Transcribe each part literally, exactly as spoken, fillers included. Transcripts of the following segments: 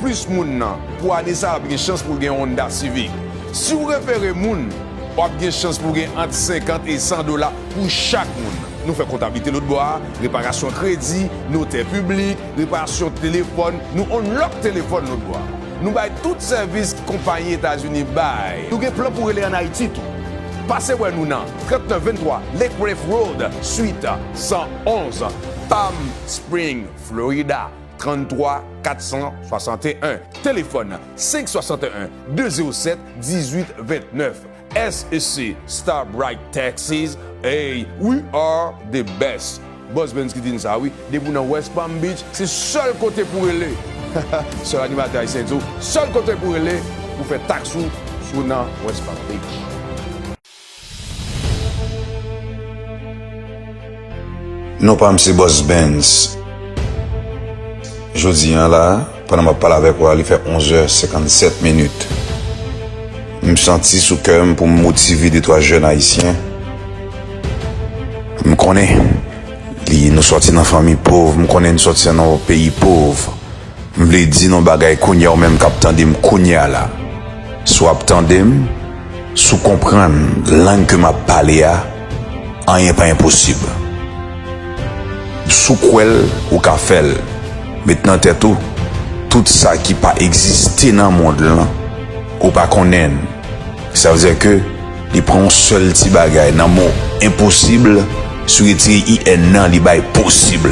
plis moun nan, pou ane sa a, w ap gen chans pou w gen yon Honda Civic. Si w refere moun, w ap gen chans pou w gen ant senkant e san dola pou chak moun. Nou fè kontablite lòtbò a, reparasyon kredi, notè piblik, reparasyon telefòn, nou unlock telefòn lòtbò a. Nou bay tout sèvis ki konpayi Etazini bay. Nou gen plan pou rele ann Ayiti tou. Pase wè nou nan trannèf venntwa Lake Reef Road, swit san onz, Palm Spring, Florida, trannèf kat san swasanteyen. Telefòn senk swasanteyen de zewo sèt dizuit ventnèf. S E C, Star Bright Taxis, hey, we are the best. Boss Benz ki di n sa, wi. Depi w nan West Palm Beach, se sèl kote pou rele. Sèl animatè ayisyen di w, sèl kote pou rele pou fè taks ou si w nan West Palm Beach. Non pa m se Boss Benz. Jodi a la, pandan m ap pale avèk ou la, li fè onz è senkannsèt minit. M santi sou kè m pou m motive de twa jèn ayisyen. M konnen li, nou sòti nan fanmi pòv, m konnen n sòti nan yon peyi pòv. M vle di n yon bagay kounye a, ou menm k ap tande m kounye a la. Si w ap tande m, si w konprann lang ke m ap pale a, anyen pa enposib. Si w kwè l, ou ka fè l. Met nan tèt ou, tout sa ki pa egziste nan mond lan, ou pa konnen l. Sa vle di ke li pran yon sèl ti bagay nan mo enposib, si w retire I N nan, li bay posib.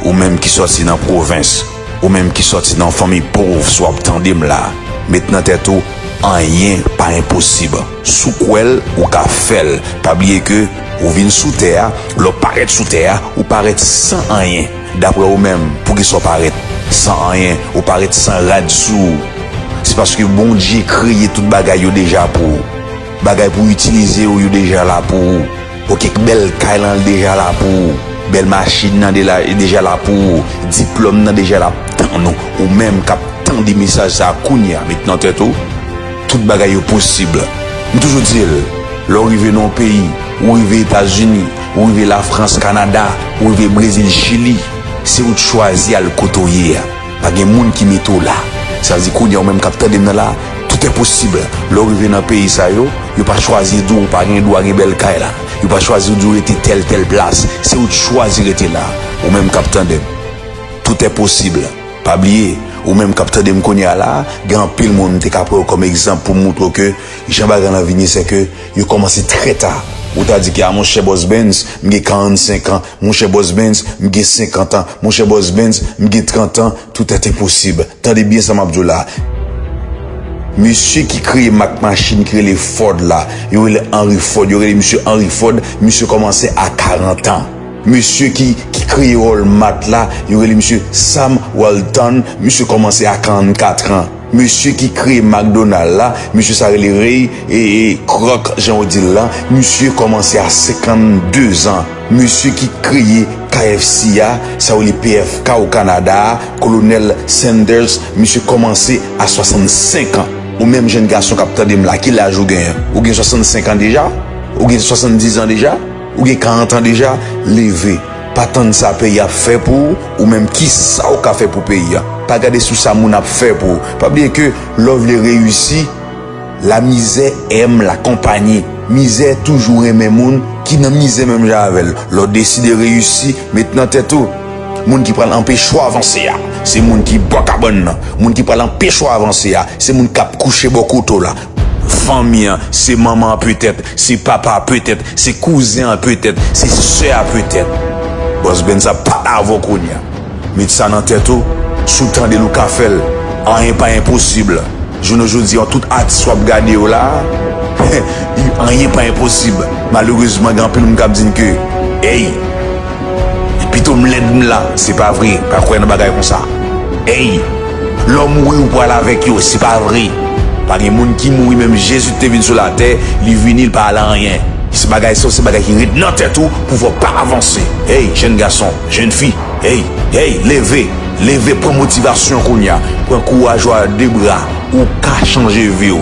Ou menm ki sòti nan pwovens, ou menm ki sòti nan fanmi pòv, si w ap tande m la, met nan tèt ou, anyen pa enposib. Si w kwè l, ou ka fè l. Pa bliye ke ou vin sou tè a, lè w parèt sou tè a, ou parèt san anyen. Daprè ou menm, poukisa w parèt san anyen, ou parèt san rad sou ou? Se paske Bondye kreye tout bagay yo deja pou ou. Bagay pou w itilize yo, yo deja la pou ou. Oke, bèl kay lan deja la pou ou. Bèl machin nan de la, deja la pou ou. Diplòm nan deja la ap tann ou. Ou menm k ap tande mesaj sa a kounye a, met nan tèt ou, tout bagay yo posib. M toujou di l, lè w rive nan yon peyi, ou rive Etazini, ou rive Lafrans, Kanada, ou rive Brezil, Chili, se ou k chwazi al kote w ye a. Pa gen moun ki mete w la. Sa vle di kounye a ou menm k ap tande m nan la, tout est possible. Lè w rive nan peyi sa yo, yo pa chwazi di w ou pa gen dwa gen bèl kay la. Yo pa chwazi di w rete tèl, tèl plas. Se ou k chwazi rete la. Ou menm k ap tande m. Tout est possible. Pa bliye, ou menm k ap tande m kounye a la, gen anpil moun m te ka pran yo kòm egzanp pou m montre w ke jan bagay lan vini, se ke yo kòmanse trè ta. Ou ta di ke, a monchè Boss Benz, m gen karannsenk an, monchè Boss Benz, m gen senkant an, monchè Boss Benz, m gen trant an, tout est possible. Tande byen sa m ap di w la. Mesye ki kreye mak machin ki rele Ford la, yo rele Henry Ford, yo rele misye Henry Ford, misye kòmanse a karant an. Mesye ki, ki kreye Walmart la, yo rele misye Sam Walton, misye kòmanse a karannkat an. Mesye ki kreye McDonald la, mesye sa rele Ray e, e Kroc, jan yo di l la, misye kòmanse a senkanndezan. Mesye ki kreye K F C a, sa yo rele P F K o Kanada a, Kolonèl Sanders, misye kòmanse a swasannsenk an. Ou menm jèn gason k ap tande m la, ki laj ou genyen? Ou gen swasannsenk an deja? Ou gen swasanndizan deja? Ou gen karant an deja? Leve. Pa tann sa peyi a ap fè pou ou, ou menm kisa ou ka fè pou peyi a. Pa gade sou sa moun ap fè pou ou. Pa bliye ke lè w vle reyisi, la misère aime la compagnie. Mizè toujou renmen moun ki nan mizè menm jan avè l. Lè w deside reyisi, met nan tèt ou, moun ki pral anpeche w avanse a, se moun ki bò kabann nan. Moun ki pral anpeche w avanse a, se moun k ap kouche bò kote w la. Fanmi an, se manman an petèt, se papa a petèt, se kouzen an petèt, se sè a petèt. Boss Benz ap pale avè w kounye a. Met sa nan tèt ou, si w tande l ou ka fè l. Anyen pa enposib. Jounen jodi a, tout atis w ap gade yo la, anyen pa enposib. Malerezman, gen anpil moun k ap di n ke, ey, pito m lèd m la. Se pa vre, pa kwè nan bagay konsa. Ey, lè w mouri, ou pral avèk yo. Se pa vre. Pa gen moun ki mouri, menm Jezi te vin sou latè, li vini, li pa al anyen. Se bagay sa, se bagay ki ret nan tèt ou pou fè w pa avanse. Ey, jèn gason, jèn fi, ey, ey, leve, leve, pran motivasyon kounye a. Pran kouraj ou a de bra, ou ka chanje vi w.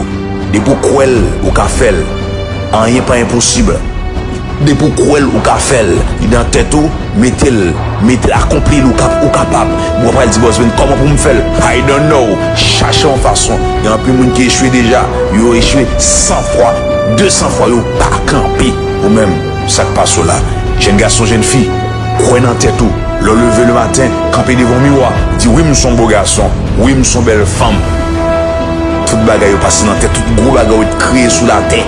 Depi w kwè l, ou ka fè l. Anyen pa enposib. Depi w kwè l, ou ka fè l. Li nan tèt ou, mete l. Mete l, akonpli l, ou ka, ou kapab. Ou pa pral di Boss Ben, kòman pou m fè l? I don't know. Chache yon fason. Gen anpil moun ki echwe deja. Yo echwe san fwa, de san fwa, yo pa kanpe. Ou menm, sa k pase w la? Jèn gason, jèn fi, kwè nan tèt ou. Lè w leve le maten, kanpe devan yon miwa, di, wi, m se yon bo gason. Wi, m se yon bèl fanm. Tout bagay yo pase nan tèt, tout gwo bagay yo t kreye sou latè.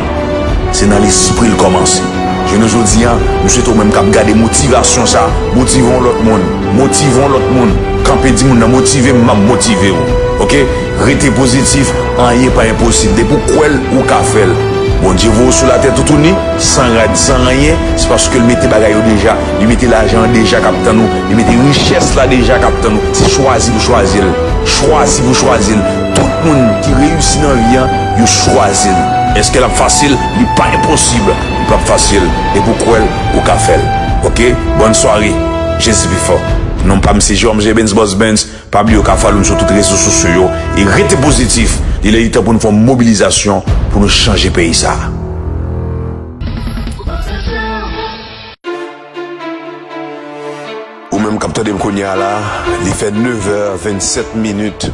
Se nan lespri l kòmanse. Jounen jodi a, m swete ou menm k ap gade motivasyon sa, motive yon lòt moun. Motive yon lòt moun. Kanpe di moun nan motive m, m ap motive w. Oke? Rete pozitif, anyen pa enposib. Depi w kwè l, ou ka fè l. Bondye voye w sou latè toutouni, san rad, san anyen, se paske l mete bagay yo deja. Li mete lajan an deja k ap tann ou. Li mete richès la deja k ap tann ou. Se chwazi pou chwazi l. Chwazi pou chwazi l. Tout moun ki reyisi nan vi an, yo chwazi l. Èske l ap fasil? Li pa enposib. Li p ap fasil. Depi w kwè l, ou ka fè l. Oke? Bòn sware. Jezi pi fò. Non pa m se Jerome J. Benz, Boss Benz. Pa bliye w ka follow m sou tout rezo sosyo yo. E rete pozitif. Li lè li tan pou nou fè yon mobilizasyon pou nou chanje peyi sa a. Ou menm k ap tande m kounye a la, li fè nevè vennsèt minit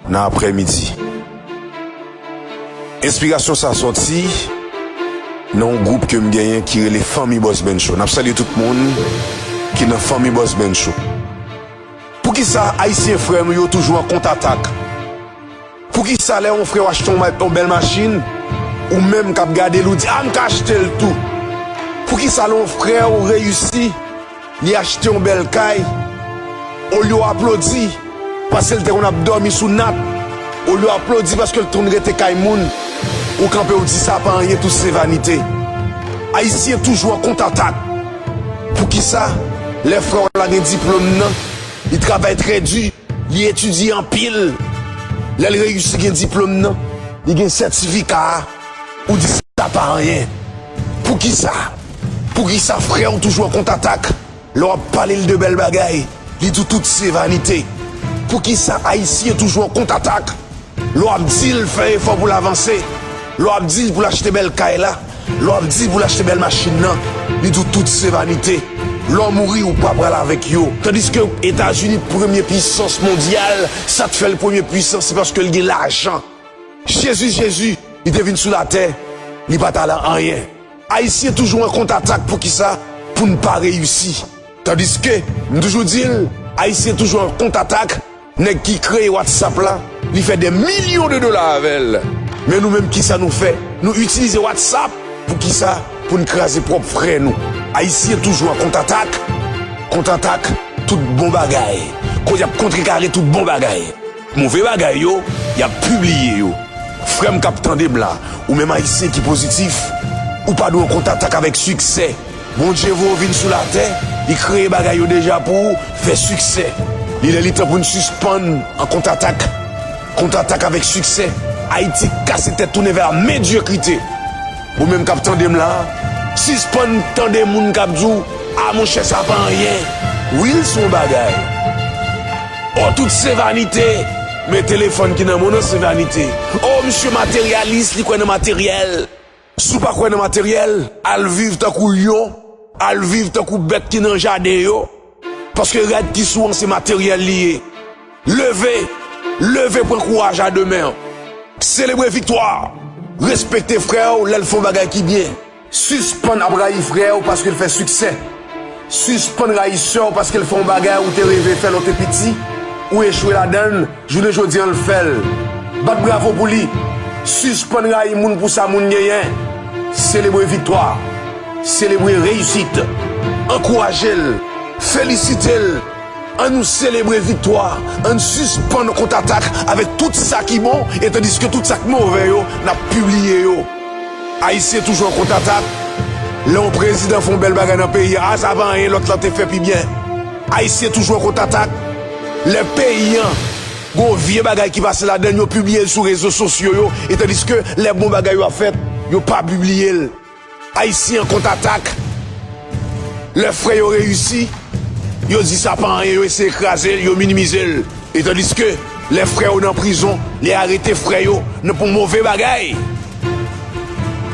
nan aprèmidi. Enspirasyon sa sòti nan yon gwoup ke m genyen ki rele Fanmi Boss Ben Show. N ap salye tout moun ki nan Fanmi Boss Ben Show. Poukisa Ayisyen frè nou yo toujou an kontatak? Poukisa lè yon frè w achte yon ma-, yon bèl machin, ou menm k ap gade l, ou di, a, m ka achte l tou? Poukisa lè yon frè w reyisi, li achte yon bèl kay, olye w aplodi paske l te konn ap dòmi sou nat, olye w aplodi paske l te konn rete kay moun, ou kanpe w di sa pa anyen, tout se vanite. Ayisyen toujou an kontatak. Poukisa lè frè w la gen diplòm nan, li travay trè di, li etidye anpil, lè l reyisi gen diplòm nan, li gen sètifika a, ou di sa pa anyen? Poukisa? Poukisa frè w toujou an kontatak? Lè w ap pale l de bèl bagay, li di w tout se vanite. Poukisa Ayisyen toujou an kontatak? Lè w ap di l fè efò pou l avanse, lè w ap di l pou l achte bèl kay la, lè w ap di l pou l achte bèl machin nan, li di w tout se vanite. Lè w mouri, ou pa pral avèk yo. Tandiske Etazini premye pisans mondyal, sa k fè l premye pisans, se paske l gen lajan. Jezi, Jezi, li te vin sou latè, li pa t al anyen. Ayisyen toujou an kontatak. Poukisa? Pou n pa reyisi. Tandiske, m toujou di l, Ayisyen toujou an kontatak. Nèg ki kreye WhatsApp la, li fè dè milyon de dola avè l. Men nou menm, kisa nou fè? Nou itilize WhatsApp pou kisa? Pou n kraze pwòp frè nou. Ayisyen toujou an kontatak. Kontatak tout bon bagay. Kote y ap kontrekare tout bon bagay. Move bagay yo, y ap pibliye yo. Frè m k ap tande m la, ou menm Ayisyen ki pozitif, ou pa dwe an kontatak avèk siksè. Bondye voye w vin sou latè, li kreye bagay yo deja pou ou, fè siksè. Li lè li tan pou n sispann an kontatak. Kontatak avèk siksè. Ayiti kase tèt tounen vè la medyekrite. Ou menm k ap tande m la, sispann tande moun k ap di w, a monchè, sa pa anyen. Wi, l se yon bagay. O, tout se vanite. Men telefòn ki nan men w nan se vanite. O, misye materyalis, li kwè nan materyèl. Si w pa kwè nan materyèl, al viv tankou lyon, al viv tankou bèt ki nan jaden yo. Paske rad ki sou an se materyèl li ye. Leve, leve, pran kouraj a demen. Selebre viktwa. Respekte frè w lè l fè yon bagay ki byen. Sispann ap rayi frè w paske l fè siksè. Sispann rayi sè w paske l fè yon bagay ou te reve fè lè w te piti, ou echwe ladan l, jounen jodi a l fè l. Bat bravo pou li. Sispann rayi moun pou sa moun genyen. Selebre viktwa. Selebre reyisit. Ankouraje l. Felisite l. An nou selebre viktwa. An n sispann kontatak avèk tout sa ki bon, e tandiske tout sa k move yo, n ap pibliye yo. Ayisyen toujou an kontatak. Lè yon prezidan fè yon bèl bagay nan peyi a, a sa pa anyen, lòt la te fè pi byen. Ayisyen toujou an kontatak. Lè peyi an gon vye bagay ki pase ladan l, yo pibliye l sou rezo sosyo yo, e tandiske lè bon bagay yo ap fèt, yo pa pibliye l. Ayisyen an kontatak. Lè frè yo reyisi, yo di sa pa anyen, yo eseye kraze l, yo minimize l. E tandiske lè frè yo nan prizon, li arete frè yo nan pou move bagay.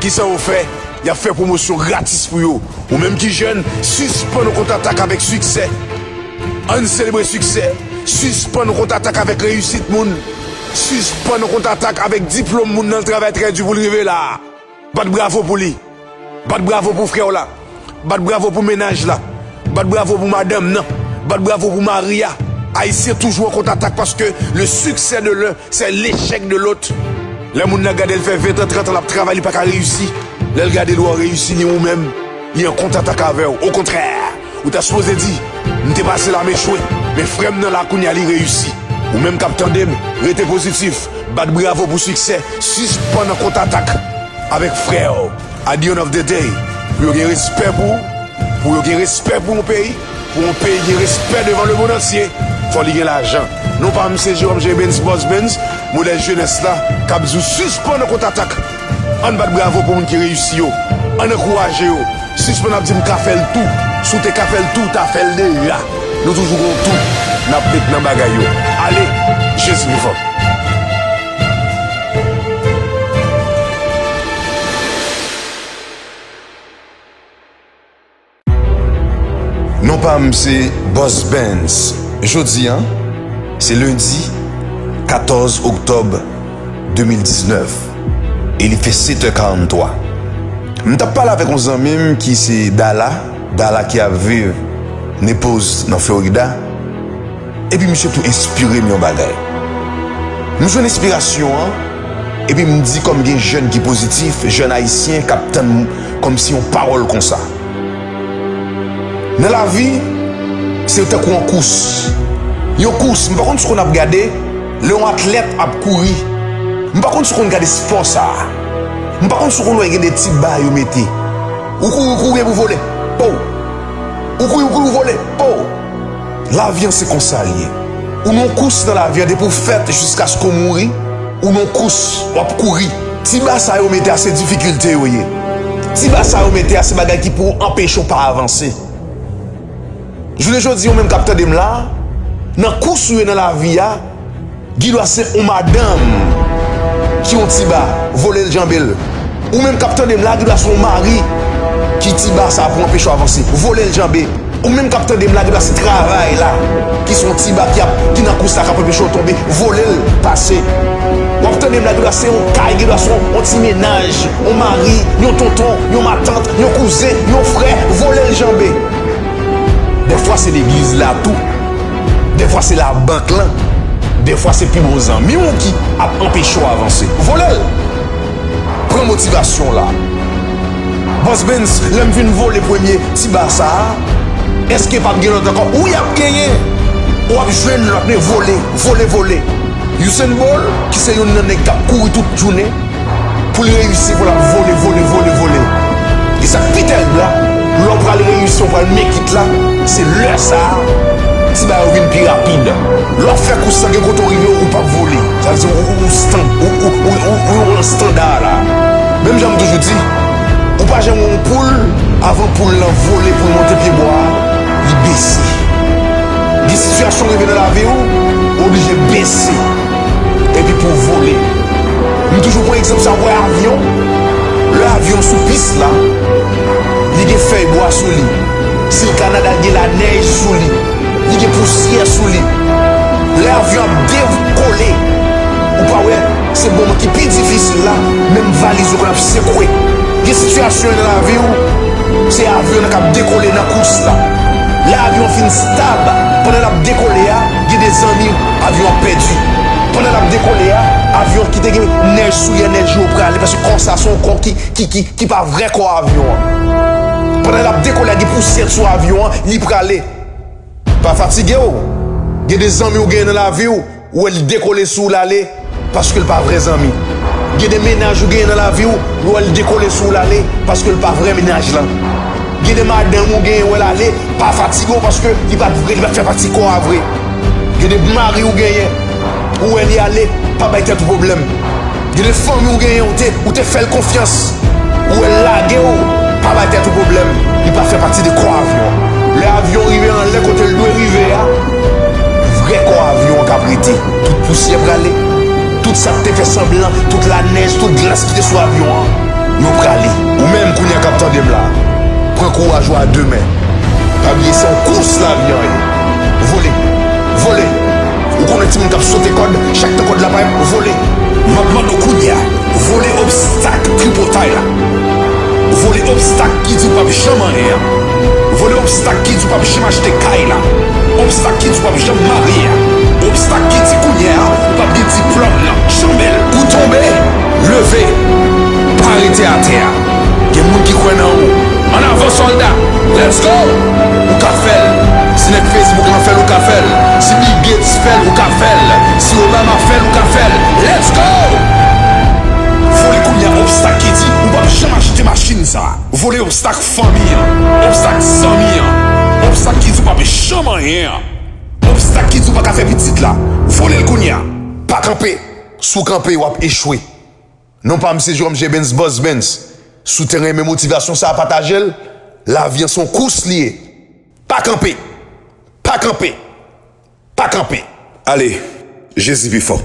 Kisa yo fè? Y ap fè pwomosyon gratis pou yo. Ou menm ki jèn, sispann kontatak avèk siksè. Ann selebre siksè. Sispann kontatak avèk reyisit moun. Sispann kontatak avèk diplòm moun nan l travay trè di pou l rive la a. Bat bravo pou li. Bat bravo pou frè w la. Bat bravo pou mennaj la. Bat bravo pou madanm nan. Bat bravo pou mari a. Ayisyen toujou an kontatak paske le succès de l'un, c'est l'échec de l'autre. Lè moun nan gade l fè ven tan, trant an l ap travay, li pa ka reyisi. Lè l gade l wè w reyisi, ni ou menm, li an kontatak avè w. Okontrè, ou ta sipoze di, "M te pase la, m echwe, men frè m nan la kounye a, li reyisi." Ou menm k ap tande m, rete pozitif, bat bravo pou siksè, sispann an kontatak avèk frè w. At the end of the day, pou yo gen respè pou ou, pou yo gen respè pou yon peyi, pou yon peyi gen respè devan lemonn antye, fò li gen lajan. Non pa m se Jerome J. Benz, Boss Benz, modèl jenès la, k ap di w sispann kontatak. Ann bat bravo pou moun ki reyisi yo. Ann ankouraje yo. Sispann ap di m ka fè l tou. Si w te ka fè l tou, w ta fè l deja. Nou toujou gon tou. N ap met nan bagay yo. Ale, Jezi pi fò. Non pa m se Boss Benz. Jodi a, se lendi katòz oktòb de mil diznèf e li fè sèt è karanntwa. M t ap pale avèk yon zanmi m ki se Dala, Dala ki ap viv Naples nan Florida. Epi misye tou enspire m yon bagay. M jwenn enspirasyon an, epi m di kòm gen jèn ki pozitif, jèn ayisyen k ap tann kòmsi yon pawòl konsa. Nan lavi, se tankou yon kous. Yon kous, m pa konn si w konn ap gade, lè yon atlèt ap kouri. M pa konn si w konn gade spò sa a. M pa konn si w konn wè gen de ti ba yo mete. Ou kouri, ou kouri epi w vole. Pow! Ou kouri, ou kouri, ou vole. Pow! Lavi an se konsa l ye. Ou nan yon kous nan lavi an, depi w fèt jiskaske w mouri, ou nan yon kous, w ap kouri. Ti ba sa yo mete a se difikilte yo ye. Ti ba sa yo mete a se bagay ki pou anpeche w pa avanse. Jounen jodi, ou menm k ap tande m la, nan kous ou ye nan lavi a, gen dwa se yon madanm ki yon ti ba, vole l janbe l. Ou menm k ap tande m la, gen dwa se yon mari ki ti ba sa pou anpeche w avanse, vole l janbe. Ou menm k ap tande m la, gen dwa se travay la ki se yon ti ba ki ap, ki nan kous la k ap anpeche w tonbe, vole l pase. W ap tande m la, gen dwa se yon kay, gen dwa se yon, yon ti mennaj, yon mari, yon tonton, yon matant, yon kouzen, yon frè, vole l janbe. Dèfwa se legliz la tou. Dèfwa se labank lan. Dèfwa se pi bon zanmi w ki ap anpeche w avanse. Vole l! Pran motivasyon w la. Boss Benz, lè m fin vole premye ti ba sa a, èske p ap gen lòt ankò? Wi, ap genyen! W ap jwenn lòt, men vole, vole, vole. Usain Bolt, ki se youn nan nèg k ap kouri tout jounen, pou l reyisi, fò l ap vole, vole, vole, vole. E sa k pi tèrib la, lè w pral reyisi, w pral make it la, se lè sa a, ti bagay yo vin pi rapid. Lè w ap fè kous lan, gen kote w rive, ou p ap vole. Sa vle di, ou, ou, ou stand, ou, ou, ou, ou, ou nan estanda la. Menm jan m toujou di, ou pa janm wè yon poul, avan poul lan vole pou l monte pye bwa a, li bese. Gen sitiyasyon rive nan lavi w, ou oblije bese. Epi pou w vole. M toujou pran egzanp sa, ou wè avyon? Lè avyon sou pis la, li gen fèy bwa sou li. Si l Kanada, l gen lanèj sou li. Li gen pousyè sou li. Lè avyon ap dekole, ou pa wè se moman ki pi difisil la, menm valiz yo konn ap sekwe. Gen sitiyasyon nan lavi w, se avyon nan k ap dekole nan kous la. Lè avyon fin stab, pandan l ap dekole a, gen de zanmi avyon ap pèdi. Pandan l ap dekole a, avyon ki te gen nèj sou li a, nèj yo prale, paske kò sa se yon kò ki, ki, ki, ki pa vrè kò avyon an. Pandan l ap dekole a, gen pousyè sou avyon an, li prale. Pa fatige w. Gen de zanmi w genyen nan lavi w, ou wè l dekole sou w l ale, paske l pa vrè zanmi. Gen de mennaj ou genyen nan lavi w, ou wè l dekole sou w l ale, paske l pa vrè mennaj lan. Gen de madanm ou genyen, ou wè l ale, pa fatige w, paske li pa t vrè, li pa t fè pati kò a vre. Gen de mari ou genyen, ou wè li ale, pa bay tèt ou pwoblèm. Gen de fanmi ou genyen, ou te, ou te fè l konfyans. Ou wè l lage w, pa bay tèt ou pwoblèm. Li pa fè pati de kò avyon an. Lè avyon rive anlè kote l dwe rive a, vrè kò avyon an k ap rete. Tout pousyè prale. Tout sa k te fè sanblan, tout lanèj, tout glas ki te sou avyon an, Nou prale. Ou menm kounye a k ap tande m la, pran kouraj ou a de men. Pa bliye se yon kous lavi an ye. Vole. Vole. Ou konnen timoun k ap sote kòd, chak tan kòd la parèt, vole. M ap mande w kounye a, vole obstak tripotay la. Vole obstak ki di w p ap janm anyen an. Vole obstak ki di w p ap janm achte kay la. Obstak ki di w p ap janm marye a. Obstak ki di kounye a ou p ap gen diplòm nan. Janbe l. Ou tonbe, leve. Pa rete atè a. Gen moun ki kwè nan ou. Ann avan, sòlda. Let's go! Ou ka fè l. Si nèg Facebook lan fè l, ou ka fè l. Si Bill Gates fè l, ou ka fè l. Si Obama fè l, ou ka fè l. Let's go! Vole kounye a obstak ki di ou p ap janm achte machin sa. Vole obstak fanmi an, obstak zanmi an, obstak ki di w p ap janm anyen an, obstak ki di w pa ka fè pitit la. Vole l kounye a. Pa kanpe. Si w kanpe, w ap echwe. Non pa m se Jerome J. Benz, Boss Benz. Si w te renmen motivasyon sa a, pataje l. Lavi an se yon kous li ye. Pa kanpe. Pa kanpe. Pa kanpe. Ale, Jezi pi fò.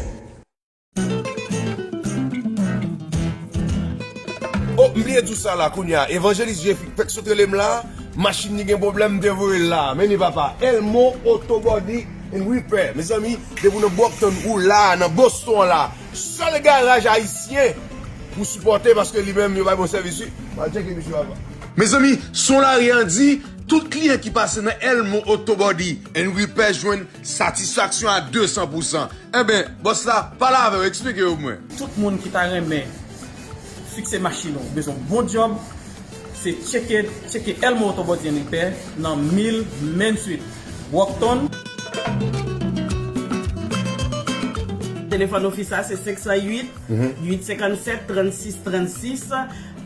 Oh, m bliye di w sa la kounye a. Evanjelis Jefik fèk sot rele m la. Machin li gen pwoblèm, m te voye l la. Men li papa. Elmo Auto Body and Repair. Mezanmi, depi w nan Brockton ou la, nan Boston la. Sèl garaj ayisyen pou sipòte paske li menm yo bay bon sèvis wi. M al tcheke misye papa. Mezanmi, son lari an di, tout kliyan ki pase nan Elmo Auto Body and Repair jwenn satisfaksyon a de san pou san. Enben, bòs la, pale avè yo, eksplike yo pou mwen. Tout moun ki ta renmen fikse machin ou bezwen bon djòb, se tcheke, tcheke Elmo Auto Body and Repair nan mil Main Street, Brockton. Telefòn ofis la se senk san uit, uit senkann sèt, trannsis trannsis.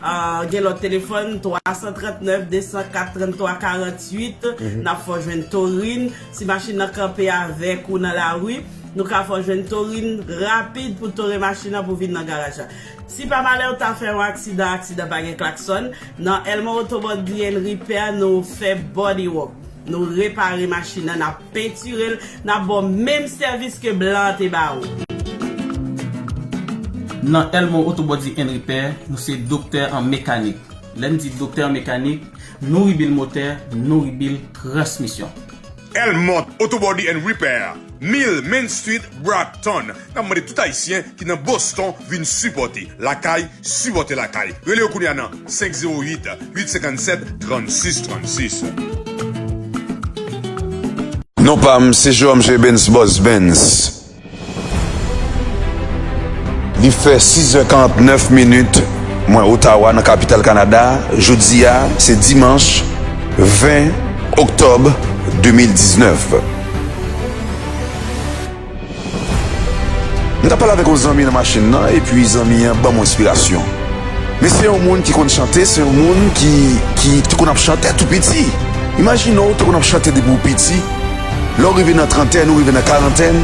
Ah, gen lòt telefòn, twa san trannèf, de san kat, tranntwa karantuit. N ap fè w jwenn Torin. Si machin nan kanpe avèk ou nan lari, nou ka fè w jwenn Torin rapid pou tore machin nan pou vin nan garaj la. Si pa malè ou ta fè yon aksidan, aksidan pa gen klaksòn, nan Elmo Auto Body and Repair, nou fè body work. Nou repare machin nan, n ap pentire l, n ap ba w menm sèvis ke blan an te ba ou. Nan Elmo Auto Body and Repair, nou se doktè an mekanik. Lè n di doktè an mekanik, nou rebuild motè, nou rebuild transmisyon. Elmont Auto Body and Repair, mil Main Street, Brockton. N ap mande tout Ayisyen ki nan Boston vin sipòte lakay, sipòte lakay. Rele yo kounye a nan senk zewo uit, uit senkann sèt, trannsis trannsis. Non pa m, se Jerome J. Benz, Boss Benz. Li fè sis è karantnèf minit, mwen Ottawa, nan kapital Kanada. Jodi a, se dimanch ven oktòb de mil diznèf. M t ap pale avèk yon zanmi nan machin nan, epi zanmi an ban m yon enspirasyon. Men se yon moun ki konn chante, se yon moun ki, ki te konn ap chante tou piti. Imajine w te konn ap chante depi w piti, lè w rive nan trantèn, ou rive nan karantèn,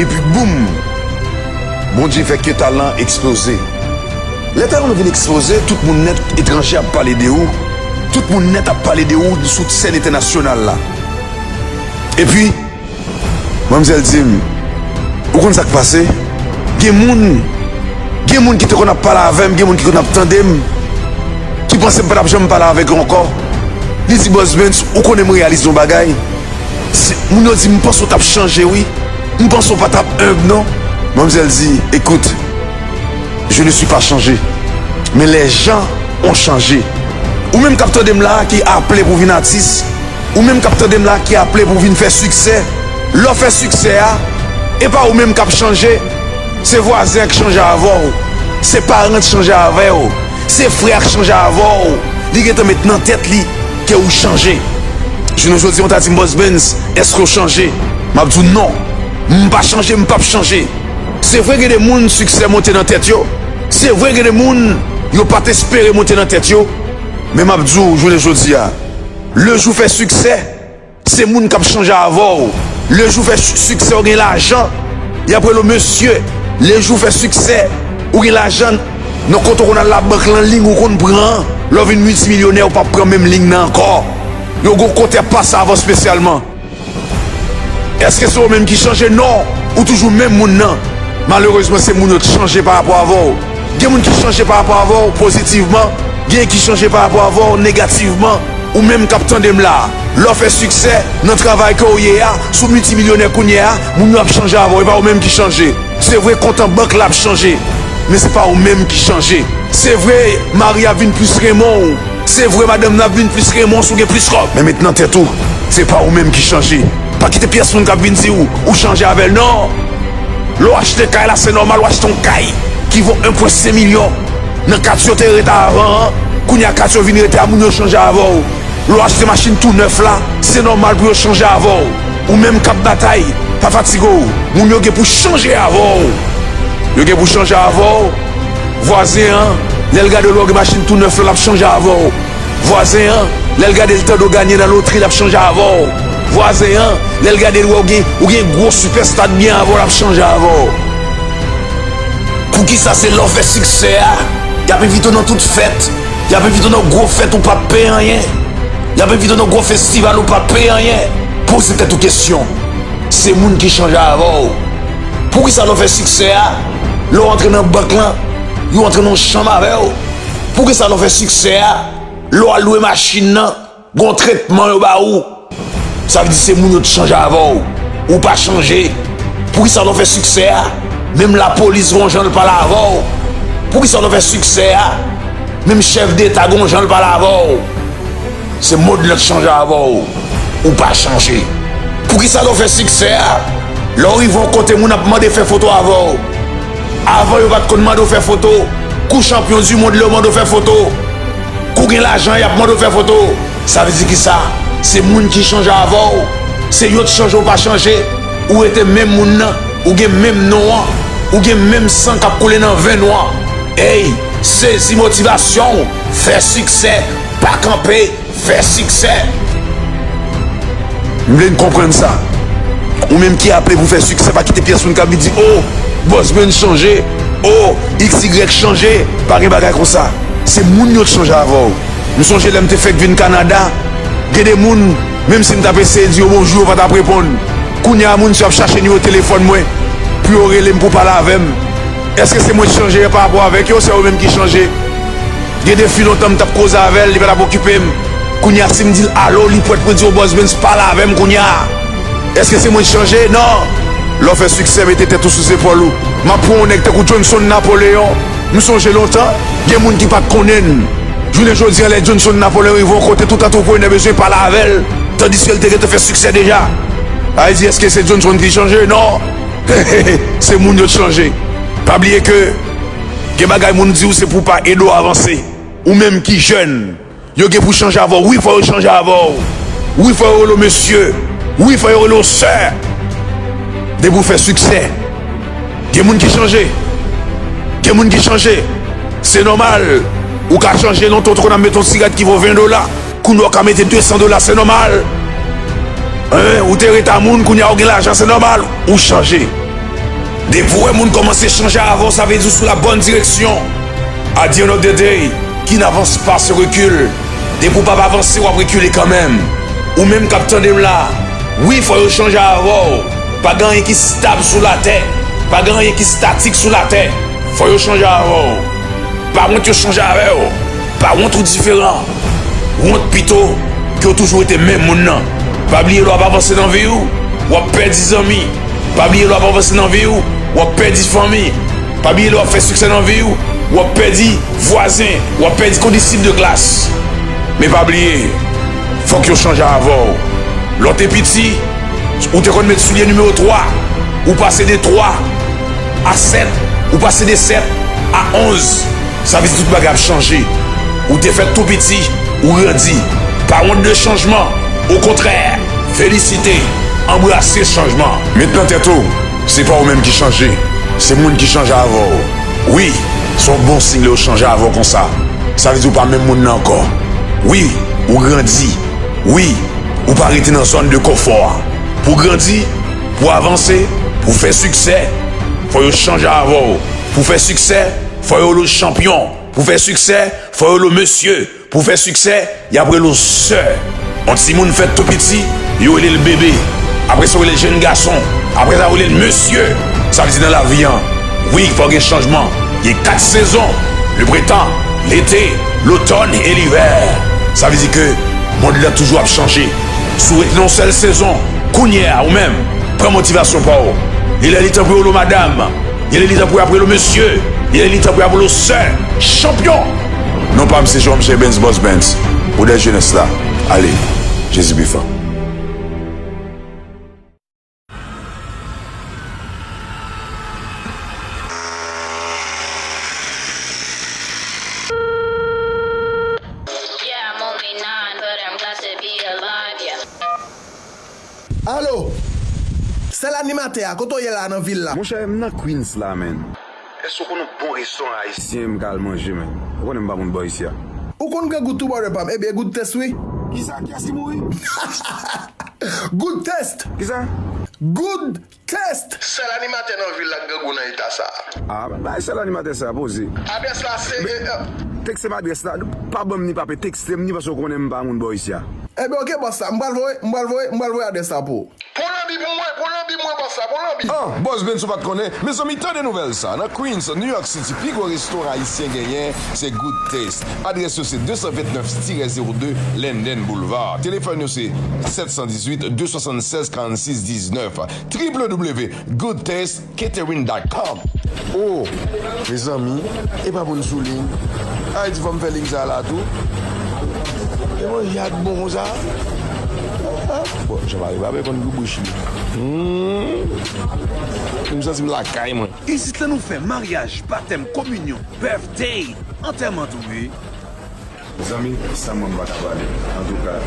epi boum! Bondye fè ke talan eksplose. Lè talan w vin eksplose, tout moun nèt etranje ap pale de ou. Tout moun nèt ap pale de ou sou sèn entènasyonal la. Epi, manmzèl di m, ou konn sa k pase? Gen moun, gen moun ki te konn ap pale avè m, gen moun ki konn ap tande m, ki panse m pa t ap janm pale avèk yo ankò. Li di, Bòs Benz, ou konnen m reyalize yon bagay? Si, moun yo di m panse w t ap chanje, wi. M panse w pa t ap enb, non. Manmzèl di, écoute, je ne suis pas changé. Mais les gens ont changé. Ou menm k ap tande m la a, ki aple pou vin atis, ou menm k ap tande m la a, ki aple pou vin fè siksè, lè w fè siksè a, e pa ou menm k ap chanje, se vwazen an k chanje avè w, se paran k chanje avè w, se frè a k chanje avè w, li gentan met nan tèt li ke ou chanje. Jounen jodi a, w ta di m, Bòs Benz, èske w chanje? M ap di w non. M pa chanje, m p ap chanje. Se vre gen de moun siksè monte nan tèt yo. Se vre gen de moun yo pa t espere monte nan tèt yo. Men m ap di w, jounen jodi a, lè w fè siksè, se moun k ap chanje avè w. Lè w fè siksè, ou gen lajan, y ap rele w mesye. Lè w fè siksè, ou gen lajan, nan kote w konn al labank lan, liy ou konn pran an, lè w vin miltimilyonè, ou p ap pran menm liy nan ankò. Yo gon kote y ap pase avè w espesyalman. Èske se ou menm ki chanje? Non, ou toujou menm moun nan. Malerezman, se moun yo t chanje pa rapò avè w. Gen moun ki chanje pa rapò avè w pozitivman, gen ki chanje pa rapò avè w negativman. Ou menm k ap tande m la, lè w fè siksè nan travay ke w ye a, si w miltimilyonè kounye a, moun yo ap chanje avè w, e pa ou menm ki chanje. Se vre, kont an bank la ap chanje, men se pa ou menm ki chanje. Se vre, mari a ap vin plis renmen w. Se vre, madanm nan ap vin plis renmen w si w gen plis kòb. Men met nan tèt ou, se pa ou menm ki chanje. Pa kite pyès moun k ap vin di w, ou chanje avè l, non. Lè w achte kay la, se nòmal w achte yon kay ki vo en pwen senk milyon. Nan katye w te rete avan an, kounye a katye w vin rete a, moun yo chanje avè w. Lè w achte machin tou nèf la, se nòmal pou yo chanje avè w. Ou menm k ap batay, pa fatige w. Moun yo gen pou chanje avè w. Yo gen pou chanje avè w. Vwazen an, lè l gade w lè w gen machin tou nèf la, l ap chanje avè w. Vwazen an, lè l gade l tande w ganye nan lotri, l ap chanje avè w. Vwazen an, lè l gade l wè w gen, ou gen gwo sipèsta k byen avè w, l ap chanje avè w. Poukisa se lè w fè siksè a, y ap envite w nan tout fèt, y ap envite w nan gwo fèt ou p ap peye anyen, y ap envite w nan gwo festival ou p ap peye anyen? Poze tèt ou kesyon. Se moun ki chanje avè w. Poukisa lè w fè siksè a, lè w antre nan bank lan, yo antre nan yon chanm avè w? Poukisa lè w fè siksè a, lè w al lwe machin nan, gen yon tretman yo ba ou? Sa vle di se moun yo t chanje avè w. Ou pa chanje. Poukisa lè w fè siksè a, menm lapolis gen yon jan l pale avè w? Poukisa lè w fè siksè a, menm chèf deta gen yon jan l pale avè w? Se mòd lan k chanje avè w. Ou pa chanje. Poukisa lè w fè siksè a, lè w rive yon kote moun ap mande fè foto avè w? Avan yo pa t konn mande w fè foto. Kou chanpyon di mond lè yo mande w fè foto. Kou gen lajan y ap mande w fè foto. Sa vle di kisa? Se moun ki chanje avè w. Se yo t chanje ou pa chanje. Ou rete menm moun nan. Ou gen menm non an. Ou gen menm san k ap koule nan venn ou an. Ey, sezi motivasyon w. Fè siksè. Pa kanpe. Fè siksè. M vle n konprann sa. Ou menm ki aple pou fè siksè, pa kite pyès moun k ap vin di, "O, Boss Brens chanje. O, X Y chanje." Pa gen bagay konsa. Se moun yo t chanje avè w. M sonje lè m te fèk vin Kanada, gen de moun, menm si m t ap eseye di yo bonjou, yo pa t ap reponn. Kounye a, moun sa yo ap chache nimewo telefòn mwen pou yo rele m, pou pale avè m. Èske se mwen k chanje pa rapò avèk yo, se yo menm ki chanje? Gen depi lontan m t ap koze avè l, li pa t ap okipe m. Kounye a, si m di l alo, li prèt pou l di, "O, Boss Brens, pale avè m kounye a." Èske se mwen k chanje? Non. Lè w fè siksè, mete tèt ou sou zepòl ou. M ap pran yon nèg tankou Johnson Napoléon. M sonje lontan, gen moun ki pa t konnen l. Jounen jodi a, lè Johnson Napoléon rive yon kote, tout antreprenè bezwen pale avè l, tandiske l te gentan fè siksè deja. Sa vle di, èske se Johnson ki chanje? Non. Se moun yo t chanje. Pa bliye ke gen bagay moun di w se pou pa ede w avanse. Ou menm ki jèn, yo gen pou chanje avè w. Wi, fò yo chanje avè w. Wi, fò yo rele w mesye. Wi, fò yo rele w sè. Depi w fè siksè, gen moun ki chanje. Gen moun ki chanje. Se nòmal. Ou ka chanje, lontan w te konn ap mete yon sigarèt ki vo ven dola. Kounye a w ka mete de san dola, se nòmal. Hein, ou te ret a moun, kounye a w gen lajan, se nòmal. Ou chanje. Depi w wè moun kòmanse chanje avè w, sa vle di w sou la bòn direksyon. At the end of the day, qui n'avance pas se recule. Depi w p ap avanse, w ap rekile kanmenm. Ou menm k ap tande m la, wi, fò yo chanje avè w. Pa gen anyen ki stab sou latè. Pa gen anyen ki statik sou latè. Fò yo chanje avè w. Pa wont yo chanje avè w. Pa wont ou diferan. Wont pito ke w toujou rete menm moun nan. Pa bliye lè w ap avanse nan vi w, w ap pèdi zanmi. Pa bliye lè w ap avanse nan vi w, w ap pèdi fanmi. Pa bliye lè w ap fè siksè nan vi w, w ap pèdi vwazen, w ap pèdi kondisip de klas. Men pa bliye, fòk yo chanje avè w. Lè w te piti, ou te konn met soulye nimewo twa, ou pase de twa a sèt, ou pase de sèt a onz. Sa vle di tout bagay ap chanje. Ou te fèt tou piti, ou grandi. Pa wont de chanjman. Okontrè, felisite, anbrase chanjman. Met nan tèt ou, se pa ou menm ki chanje. Se moun ki chanje avè w. Wi, se yon bon siy lè yo chanje avè w konsa. Sa vle di ou pa menm moun nan ankò. Wi, ou grandi. Wi, ou pa rete nan zòn de konfò a. Pou grandi, pou avanse, pou fè siksè, fò yo chanje avè w. Pou fè siksè, fò yo rele w chanpyon. Pou fè siksè, fò yo rele w mesye. Pou fè siksè, y ap rele w sè. Yon timoun fèt tou piti, yo rele l bebe. Apre sa, yo rele l jenn gason. Apre sa, yo rele l mesye. Sa vle di nan lavi an, wi, fò gen chanjman. Gen kat sezon, le printan, lete, lotòn e livè. Sa vle di ke mond lan toujou ap chanje. Si w ret nan yon sèl sezon, kounye a, ou menm, pran motivasyon pa w. Li lè li tan pou yo lo madanm. Li lè li tan pou y ap rele w mesye. Li lè li tan pou y ap rele w sè. Chanpyon! Non pa m se Jean Michel Benz, Boss Benz. Pou dè jenès la. Ale, Jezi pi fò. Yeah, I'm only nine, but I'm glad to be alive, yeah. Alo! Sèl animatè a, kote w ye la nan vil la? Monchè, m nan Queens la, menn. Èske w konn yon bon restoran ayisyen m ka al manje, menn? Ou konnen m pa moun bò isi a. Ou konn grangou tou, brother pa m. Ebyen, Good Taste, wi. Kisa? Kiyès ki mouri? Good Taste! Kisa? Good Taste! Sèl animatè nan vil la k grangou nan eta sa a. A, bay sèl animatè sa a poze. Adrès la se, e, e, tekste m adrès la. Pa ban m ni pape, tekste m ni paske w konnen m pa moun bò isi a. Ebyen, oke, bòs la. M pral voye, m pral voye, m pral voye adrès la pou ou. Pran lanbi pou mwen, pran lanbi mwen, bòs la, pran lanbi. Ah, Boss Benz ou pa t konnen? Mezanmi, tande nouvèl sa. Nan Queens, New York City, pi gwo restoran ayisyen genyen, se Good Taste. Adrès yo se de san vennèf tirè zewo de Linden Boulevard. Telefòn yo se sèt san dizuit, de swasannsèz, karannsis diznèf. W W W Good Taste Catering dot com. Oh, mezanmi, e pa pou n sou liy. Ay, di fò m fè liy sa la tou. E mwen, y a bon konsa. Ah, bon, Jean Marie Babin konn gou bouch li. Hmm. M santi m lakay mwen. Isit la nou fè maryaj, batèm, kominyon, birthday, antèman tou wi. Mezanmi, san mwen m pa ka pale. Antouka,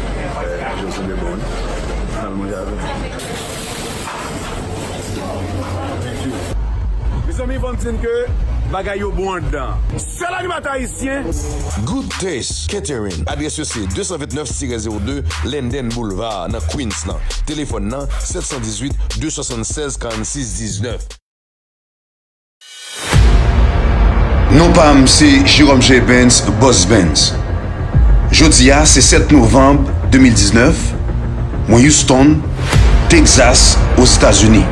eh, José de bon, wi. Al manje avè m. Mezanmi, fò n di n ke bagay yo bon anndan. Sèl animatè ayisyen. Good Taste Catering. Adrès yo se de san vennèf tirè zewo de Linden Boulevard nan Queens lan. Telefòn nan, sèt san dizuit, de swasannsèz, karannsis diznèf. Non pa m se Jerome J. Benz, Boss Benz. Jodi a se sèt novanm de mil diznèf, mwen Houston, Texas, Ozetazini.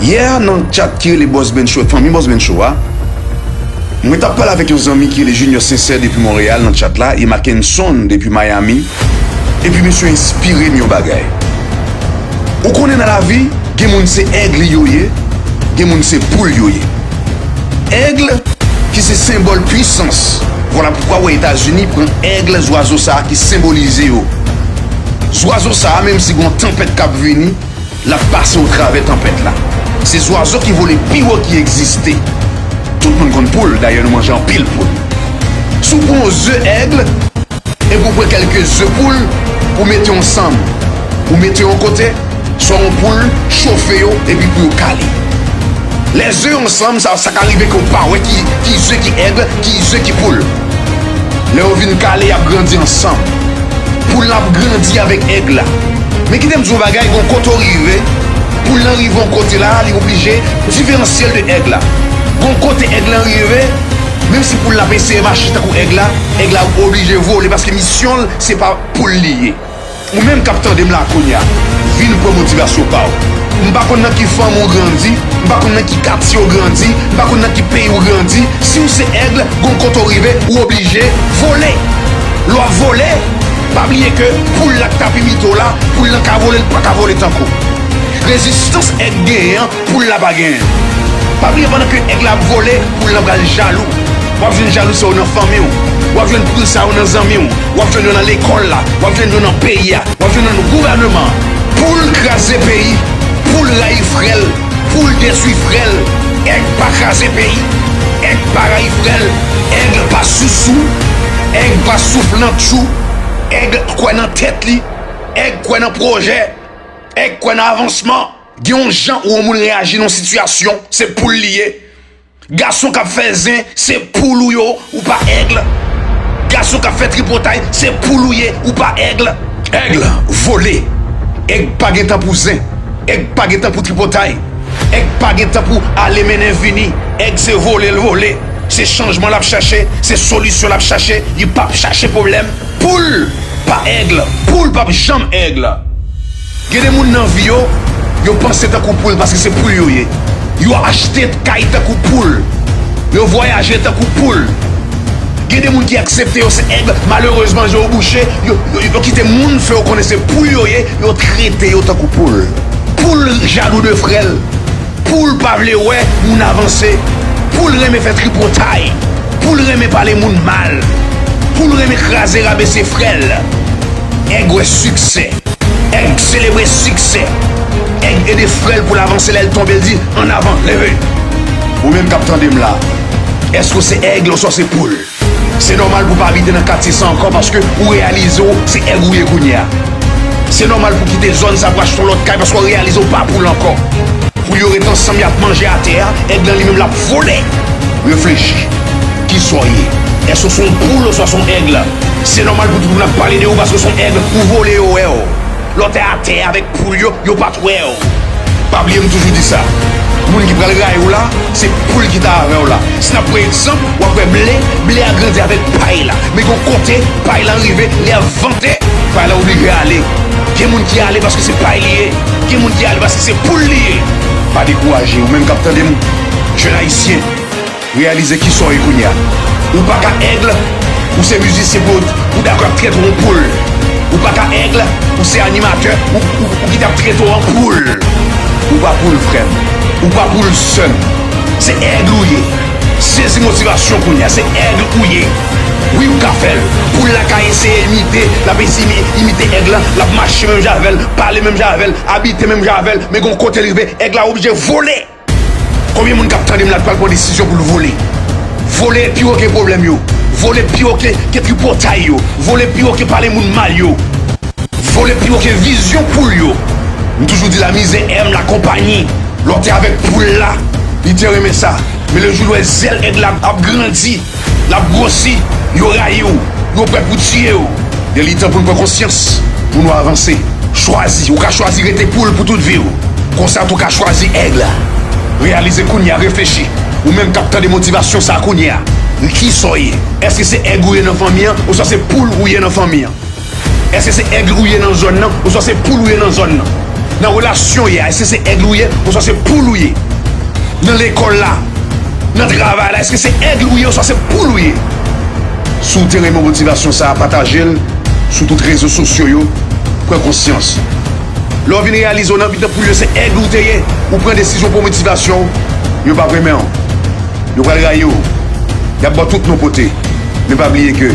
Yè nan tchat ki rele Boss Benz Show, fanmi Boss Benz Show a, mwen t ap pale avèk yon zanmi ki rele Junior Sincère depi Monreyal nan tchat la, e Mackenson depi Miami. Epi mesye enspire m yon bagay. Ou konnen nan lavi, gen moun se èg yo ye, gen moun se poul yo ye. Èg, ki se senbòl pwisans. Vwala poukwa w wè Etazini pran èg, zwazo sa a ki senbolize yo. Zwazo sa a, menm si gon tanpèt k ap vini, l ap pase otravè tanpèt la. Se zwazo ki vole pi wo ki egziste. Tout moun konn poul, dayè nou manje anpil poul. Si w pran yon ze èg, epi w pran kèlke ze poul, ou mete yo ansanm. Ou mete yo yon kote, swa yon poul, chofe yo, epi pou yo kale. Lè ze yo ansanm, sa, sa ka rive ke w pa wè ki, ki ze ki èg, ki ze ki poul. Lè yo vin kale, y ap grandi ansanm. Poul la ap grandi avèk èg la. Men kite m di w yon bagay, gon kote w rive, poul lan rive yon kote la, li oblije diferansye l de èg la. Gon kote èg lan rive, menm si poul la ap eseye mache tankou èg la, èg la oblije vole, paske misyon l, se pa poul li ye. Ou menm k ap tande m la kounye a, vin pran motivasyon pa w. M pa konn nan ki fanmi w grandi, m pa konn nan ki katye w grandi, m pa konn nan ki peyi w grandi. Si w se èg, gon kote w rive, ou oblije vole. Lè w ap vole, pa bliye ke poul la k t ap imite w la, poul lan ka vole, l pa ka vole tankou w. Rezistans èg genyen an, poul la pa genyen. Pa bliye pandan ke èg la ap vole, poul lan pral jalou. W ap jwenn jalou sa yo nan fanmi w. W ap jwenn poul sa yo nan zanmi w. W ap jwenn yo nan lekòl la. W ap jwenn yo nan peyi a. W ap jwenn yo nan gouvèneman an. Poul kraze peyi. Poul rayi frè l. Poul detwi frè l. Èg pa kraze peyi. Èg pa rayi frè l. Èg pa sousou. Èg pa souflantchou. Èg kwè nan tèt li. Èg kwè nan pwojè. Èg kwè nan avansman. Gen yon jan ou yon moun reyaji nan yon sitiyasyon, se poul li ye. Gason k ap fè zen, se poul ou yo, ou pa èg. Gason k ap fè tripotay, se poul ou ye, ou pa èg. Èg vole. Èg pa gen tan pou zen. Èg pa gen tan pou tripotay. Èg pa gen tan pou ale mennen vini. Èg se vole l vole. Se chanjman l ap chache, se solisyon l ap chache, li p ap chache pwoblèm. Poul pa èg, poul p ap janm èg. Gen de moun nan vi yo, yo panse tankou poul paske se poul yo ye. Yo achte kay tankou poul. Yo vwayaje tankou poul. Gen de moun ki aksepte yo se èg, malerezman, je yo bouche, yo, yo, yo kite moun fè yo konnen se poul yo ye, yo trete yo tankou poul. Poul jalou de frè l. Poul pa vle wè moun avanse. Poul renmen fè tripotay. Poul renmen pale moun mal. Poul renmen kraze rabese frè l. Èg wè siksè. Èg selebre siksè. Èg ede frè l pou l avanse lè l tonbe, l di, "Ann avan, leve." Ou menm k ap tande m la, èske w se èg oswa se poul? Se nòmal pou w pa abite nan katye sa ankò paske ou reyalize w se èg ou ye kounye a. Se nòmal pou w kite zòn sa pou w achte yon lòt kay paske w reyalize w pa poul ankò. Poul yo ret ansanm, y ap manje atè a, èg lan li menm l ap vole. Reflechi. Kisa w ye? Èske w se yon poul oswa se yon èg? Se nòmal pou tout moun ap pale de ou paske w se yon èg, ou vole yo wè w. Lè w te atè avèk poul yo, yo pa t wè w. Pa bliye m toujou di sa. Moun ki pral rayi w la, se poul ki ta avè w la. Si n ap pran egzanp, w ap wè ble, ble a grandi avèk pay la. Men gen yon kote, pay lan rive, li ap vante, pay la oblije ale. Gen moun ki ale paske se pay li ye. Gen moun ki ale paske se poul li ye. Pa dekouraje, ou menm k ap tande m, jèn ayisyen. Reyalize kisa w ye kounye a. Ou pa ka èg, ou se mizisyen pou, pou dakò ap trete w an poul. Ou pa ka èg, ou se animatè, ou, ou, ou ki t ap trete w an poul. Ou pa poul, frè m. Ou pa poul, sè m. Se èg ou ye. Sezi motivasyon kounye a. Se èg ou ye. Wi, ou ka fè l. Poul la ka eseye imite, l ap eseye imi-, imite èg lan, l ap mache menm jan avè l, pale menm jan avè l, abite menm jan avè l, men gen yon kote l rive, èg la oblije vole. Konbyen moun k ap tande m la ki pral pran desizyon pou l vole? Vole pi wo ke pwoblèm yo. Vole pi wo ke, ke tripotay yo. Vole pi wo ke pale moun mal yo. Vole pi wo ke vizyon poul yo. M toujou di lamizè èm lakonpanyi. Lè w te avèk poul la, li te renmen sa. Men lejou l wè zèl èg la ap grandi, l ap gwosi, yo rayi w, yo prè pou tiye w. Lè li tan pou n pran konsyans, pou nou avanse. Chwazi, ou ka chwazi rete poul pou tout vi w. Konsa tou ka chwazi èg la. Reyalize kounye a, reflechi. Ou menm k ap tande motivasyon sa a kounye a. Kisa w ye? Èske se èg ou ye nan fanmi an, oswa se poul ou ye nan fanmi an? Èske se èg ou ye nan zòn nan, oswa se poul ou ye nan zòn nan? Nan relasyon w ye a, èske se èg ou ye, oswa se poul ou ye? Nan lekòl la, nan travay la, èske se èg ou ye, oswa se poul ou ye? Si w te renmen motivasyon sa a, pataje l sou tout rezo sosyo yo, pran konsyans. Lè w vin reyalize w nan mitan poul yo se èg ou te ye, ou pran desizyon pou motivasyon w, yo p ap renmen w. Yo pral rayi w. Y ap ba w tout non pote. Men pa bliye ke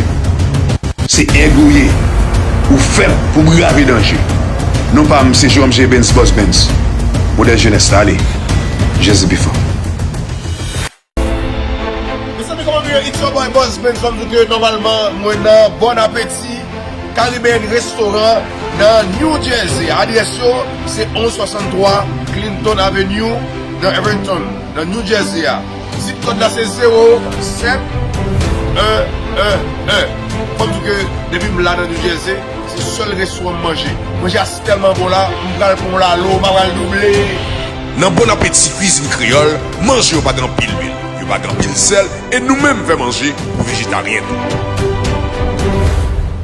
se èg ou ye. Ou fèt pou brave danje. Non pa m se Jerome J. Benz, Boss Benz. Modèl jenès la, ale. Jezi pi fò. Mezanmi, kòman nou ye? It's your boy Boss Benz. Fò m di w ke nòmalman mwen nan Bon Apeti Caribbean Restaurant nan New Jersey. Adrès yo se onz swasanntwa Clinton Avenue nan Irvington, nan New Jersey a. Zip kòd la se zewo sèt en en en. Fò m di w ke depi m la nan New Jersey, se sèl restoran m manje. Manje a tèlman bon la, m pral pran yon lalo, m pa pral double. Nan Bon Apeti Kwizin Kreyòl, manje yo pa gen anpil lwil, yo pa gen anpil sèl, e nou menm fè manje pou vejetaryen tou.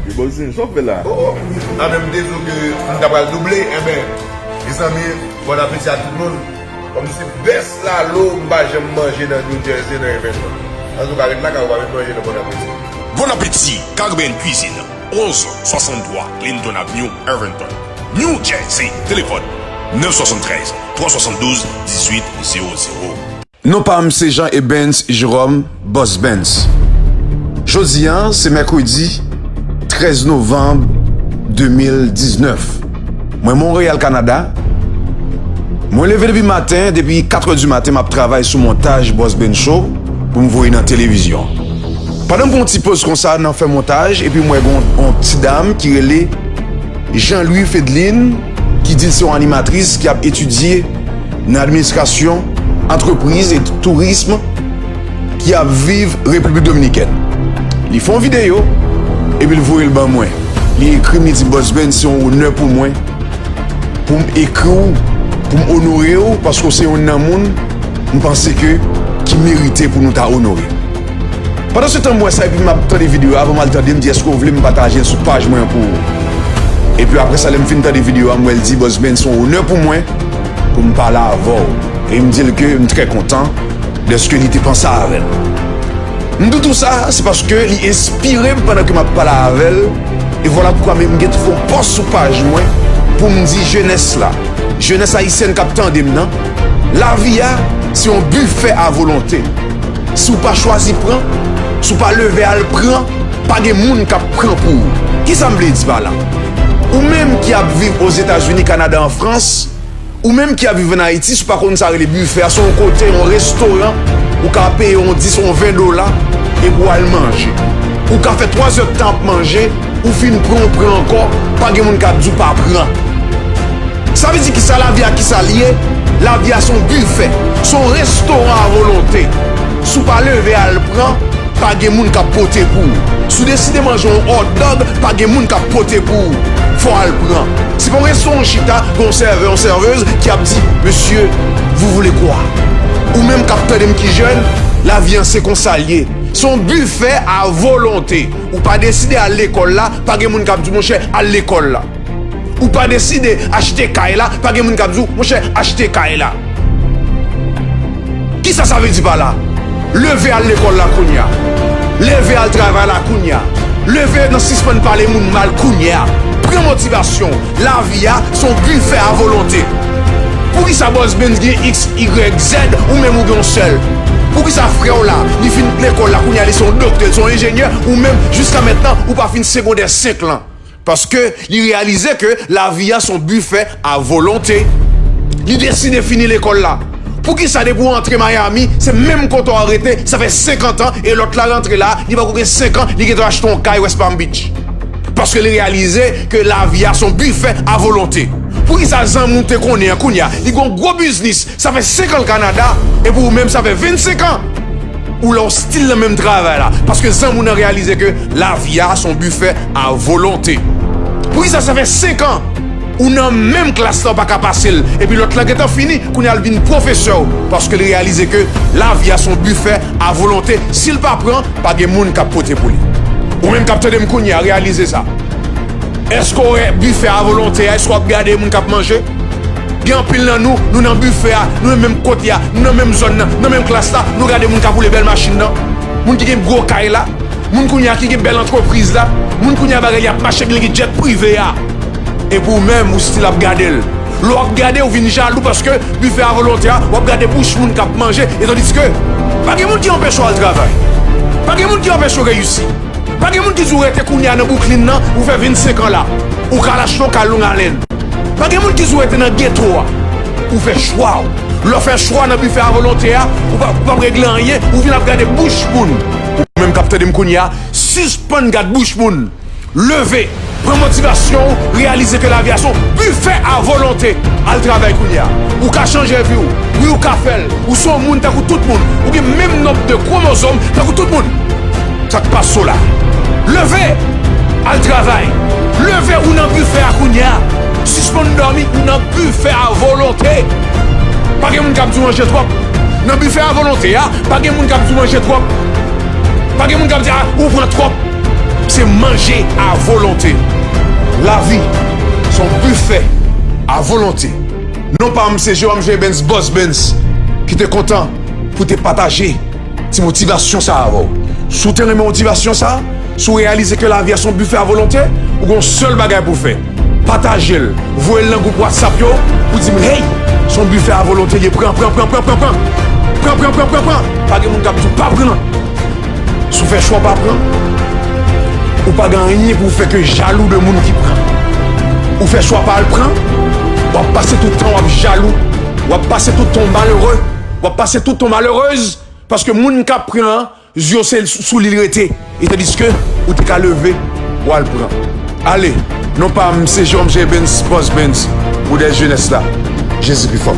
Yo ba w zen, sa w fè la? Oh, oh. Nan menm de jou ke m ta pral double, enben, mezanmi, bon apeti a tout moun. Kòmsi bèst lalo m pa janm manje nan New Jersey, nan Irvington. Antouka, ret lakay ou pa vin manje nan Bon Apeti. Bon Apeti, Caribbean Cuisine, onz swasanntwa Clinton Avenue, Irvington, New Jersey. Telefòn, nèf swasantrèz, twa swasanndouz, dizuit zewo zewo. Non pa m se Jean Ebens Jerome, Boss Benz. Jodi a, se mèkredi trèz novanm de mil diznèf. Mwen Monreyal, Kanada. Mwen leve depi maten, depi katrè di maten, m ap travay sou montaj Boss Benz Show pou m voye nan televizyon. Pandan m pran yon ti poz konsa nan fè montaj, epi m wè gen yon, yon ti dam ki rele Jean Louis Fedlin, ki di l se yon animatris ki ap etidye nan administrasyon, antrepriz e tourism, ki ap viv Repiblik Dominikèn. Li fè yon videyo, epi l voye l ban mwen. Li ekri m, li di, "Boss Benz, se yon onè pou mwen, pou m ekri w, pou m onore w, paske w se youn nan moun m panse ke, ki merite pou nou ta onore." Pandan se tan m wè sa epi m ap tande videyo a, avan m al tande, m di, "Èske w vle m pataje l sou paj mwen an pou ou?" Epi apre sa, lè m fin tande videyo a, m wè l di, "Boss Benz, se yon onè pou mwen pou m pale avè w." E m di l ke m trè kontan dèske li te panse avè l. M di w tou sa, se paske li enspire m pandan ke m ap pale avè l, e vwala poukwa m gen fè yon pòs sou paj mwen pou m di jenès la, jenès ayisyèn k ap tande m nan, lavi a se yon bifè a volonte. Si w pa chwazi pran, si w pa leve al pran, pa gen moun k ap pran pou ou. Kisa m vle di pa la? Ou menm ki ap viv Ozetazini, Kanada, an Frans, ou menm ki ap viv ann Ayiti, si w pa konn sa rele bifè a, se yon kote, yon restoran, ou ka peye yon dis, yon ven dola, epi w al manje. Ou ka fè twa zè tan ap manje, ou fin pran, ou pran ankò, pa gen moun k ap di w pa pran. Sa vle di kisa lavi a, kisa l ye? Lavi a se yon bifè, se yon restoran a volonte. Si w pa leve al pran, pa gen moun k ap pote pou ou. Si w deside manje yon hot dog, pa gen moun k ap pote pou ou. Fò w al pran. Se pa yon restoran w chita, gen yon sèvè, yon sèvez ki ap di, "Monsieur, vous voulez quoi?" Ou menm k ap tande m ki jèn, lavi a se konsa l ye. Se yon bifè a volonte. Ou pa deside al lekòl la, pa gen moun k ap di w, "Monchè, al lekòl la." Ou pa deside achte kay la, pa gen moun k ap di w, "Monchè, achte kay la." Kisa sa vle di pa la? Leve al lekòl la kounye a. Leve al travay la kounye a. Leve nan sispann pale moun mal kounye a. Pran motivasyon. Lavi a se yon bifè a volonte. Poukisa Boss Benz gen X, Y, Z, ou menm ou gen yon sèl? Poukisa frè w la, li fin lekòl la kounye a, li se yon doktè, li se yon enjenyè, ou menm, jiska mentnan, ou pa fin segondè senk lan? Paske li reyalize ke lavi a se yon bifè a volonte. Li deside fini lekòl la. Poukisa depi w antre Miami, se menm kote w rete, sa fè senkant an, e lòt la rantre la, li poko gen senk an, li gentan achte yon kay West Palm Beach? Paske li reyalize ke lavi a se yon bifè a volonte. Poukisa zanmi w te konnen an kounye a, li gen yon gwo biznis, sa fè senk an l Kanada, epi ou menm sa fè vennsenk an ou la w still nan menm travay la, paske zanmi w nan reyalize ke lavi a se yon bifè a volonte. Poukisa sa fè senk an ou nan menm klas la, w pa ka pase l, epi lòt la gentan fini, kounye a l vin pwofesè w, paske l reyalize ke lavi a se yon bifè a volonte, si l pa pran, pa gen moun k ap pote pou li. Ou menm k ap tande m kounye a, reyalize sa. Èske w wè bifè a volonte a? Èske w ap gade moun k ap manje? Gen anpil nan nou, nou nan bifè a, nou nan menm kote a, nou nan menm zòn nan, nan menm klas la, nou gade moun k ap woule bèl machin nan, moun ki gen gwo kay la, moun kounye a ki gen bèl antrepriz la, moun kounye a bagay li ap mache byen, gen djèt prive a. Epi ou menm, ou still ap gade l. Lè w ap gade, ou vin jalou paske bifè a volonte a, w ap gade bouch moun k ap manje, e tandiske pa gen moun ki anpeche w al travay. Pa gen moun ki anpeche w reyisi. Pa gen moun ki di w rete kounye a nan Brooklyn nan, ou fè vennsenk an la. Ou ka al achte yon kay long alèn. Pa gen moun ki di w rete nan geto a. Ou fè chwa w. Lè w fè chwa nan bifè a volonte a, ou pa, ou p ap regle anyen, ou vin ap gade bouch moun. Ou menm k ap tande m kounye a, sispann gad bouch moun. Leve, pran motivasyon w, reyalize ke lavi a se yon bifè a volonte. Al travay kounye a. Ou ka chanje vi w. Wi, ou ka fè l. Ou se yon moun tankou tout moun. Ou gen menm nonb de kwomozòm tankou tout moun. Sa k pase w la? Leve! Al travay! Leve, ou nan bifè a kounye a. Sispann dòmi, ou nan bifè a volonte. Pa gen moun k ap di w manje twòp. Nan bifè a volonte a, pa gen moun k ap di w manje twòp. Pa gen moun k ap di, "A, ou pran twòp." Se manje a volonte. Lavi se yon bifè a volonte. Non pa m se Jerome J. Benz, Boss Benz, ki te kontan pou te pataje ti motivasyon sa a avè w. Si w te renmen motivasyon sa a, si w reyalize ke lavi a se yon bifè a volonte, ou gen yon sèl bagay pou w fè. Pataje l, voye l nan gwoup WhatsApp yo, pou di m, "Hey, se yon bifè a volonte li ye, pran, pran, pran, pran, pran, pran. Pran, pran, pran, pran, pran." Pa gen moun k ap di w pa pran. Si w fè chwa w pa pran, ou pa gen anyen pou w fè ke jalou de moun ki pran. Ou fè chwa pa al pran, w ap pase tout tan w ap jalou, w ap pase tout tan w malere, w ap pase tout tan w malerez, paske moun k ap pran an, zye w se sou li l rete, e tandiske ou te ka leve, w al pran. Ale, non pa m se Jerome J. Benz, Boss Benz, modèl jenès la. Jezi pi fò.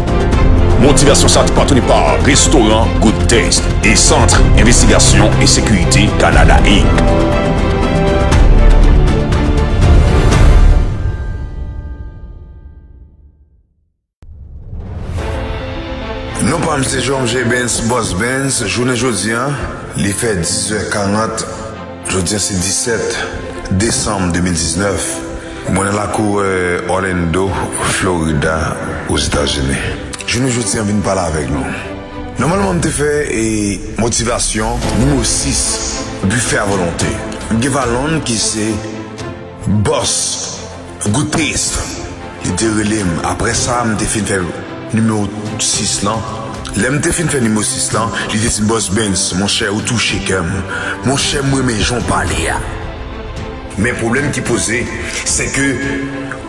Motivasyon sa a te patwone pa Restoran Good Taste e Sant Envestigasyon e Sekirite Kanada, Inc. Non pa m se Jerome J. Benz, Boss Benz. Jounen jodi a, li fè dis è karant. Jodi a se disèt desanm de mil diznèf. Mwen nan lakou, eh, Orlando, Florida, Ozetazini. Jounen jodi a, m vin pale avèk nou. Nòmalman, m te fè e motivasyon nimewo sis, bifè a volonte. M gen Valonn ki se bòs, goûtiste, li te rele m. Apre sa, m te fin fè nimewo sis lan. Lè m te fin fè nimewo sis lan, li te di m, Bòs Benz, monchè, ou touche kè m. Monchè, m renmen jan w pale a. Men pwoblèm ki poze, se ke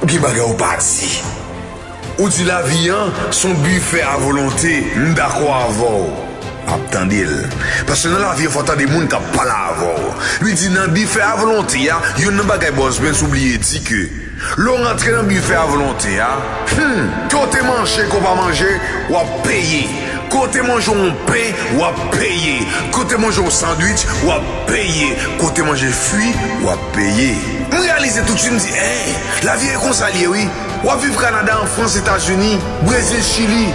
ou gen bagay ou pa di. Ou di lavi an se yon bifè a volonte, m dakò avè w. M ap tande l. Paske nan lavi an, fò w tande moun k ap pale avè w. Li di nan bifè a volonte a, youn nan bagay Bòs Benz ou bliye di ke lè w rantre nan bifè a volonte a, hmm, ke w te manje, ke w pa manje, w ap peye. Ke w te manje yon pen, w ap peye. Ke w te manje yon sandwich, w ap peye. Ke w te manje fwi, w ap peye. M reyalize tousuit, m di, en, lavi e konsa l ye, wi. W ap viv Kanada, an Frans, Etazini, Brezil, Chili.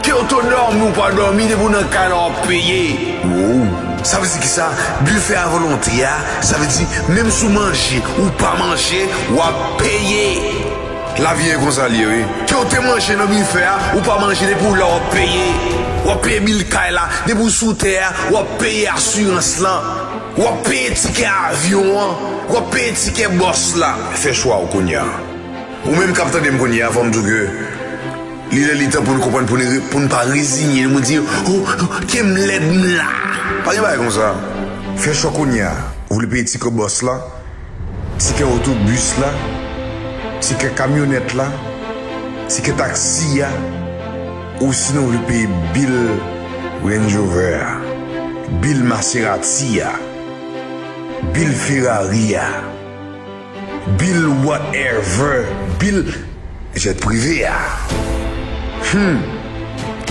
Ke w te dòmi ou pa dòmi, depi w nan kay la, w ap peye. Wow. Sa vle di kisa? Bifè a volonte a, sa vle di, menm si w manje ou pa manje, w ap peye. Lavi e konsa l ye, wi. Ke w te manje nan bifè a, ou pa manje, depi w la, w ap peye. W ap peye bil kay la, depi w sou tè a, w ap peye asirans lan. W ap peye tikè avyon an, w ap peye tikè bòs la. Fè chwa w kounye a. Ou menm k ap tande m kounye a, fò m di w ke li lè li tan pou n konprann, pou n re-, pou n pa reziye n, pou n di, o, ke m lèd m la. Pa gen bagay konsa. Fè chwa kounye a. Ou vle peye tikè bòs la, tikè otobis la, tikè kamyonèt la, tikè taksi a, osinon ou vle peye bil Range Rover a, bil Maserati a, bil Ferrari a, bil whatever, bil jèt prive a. Hmm.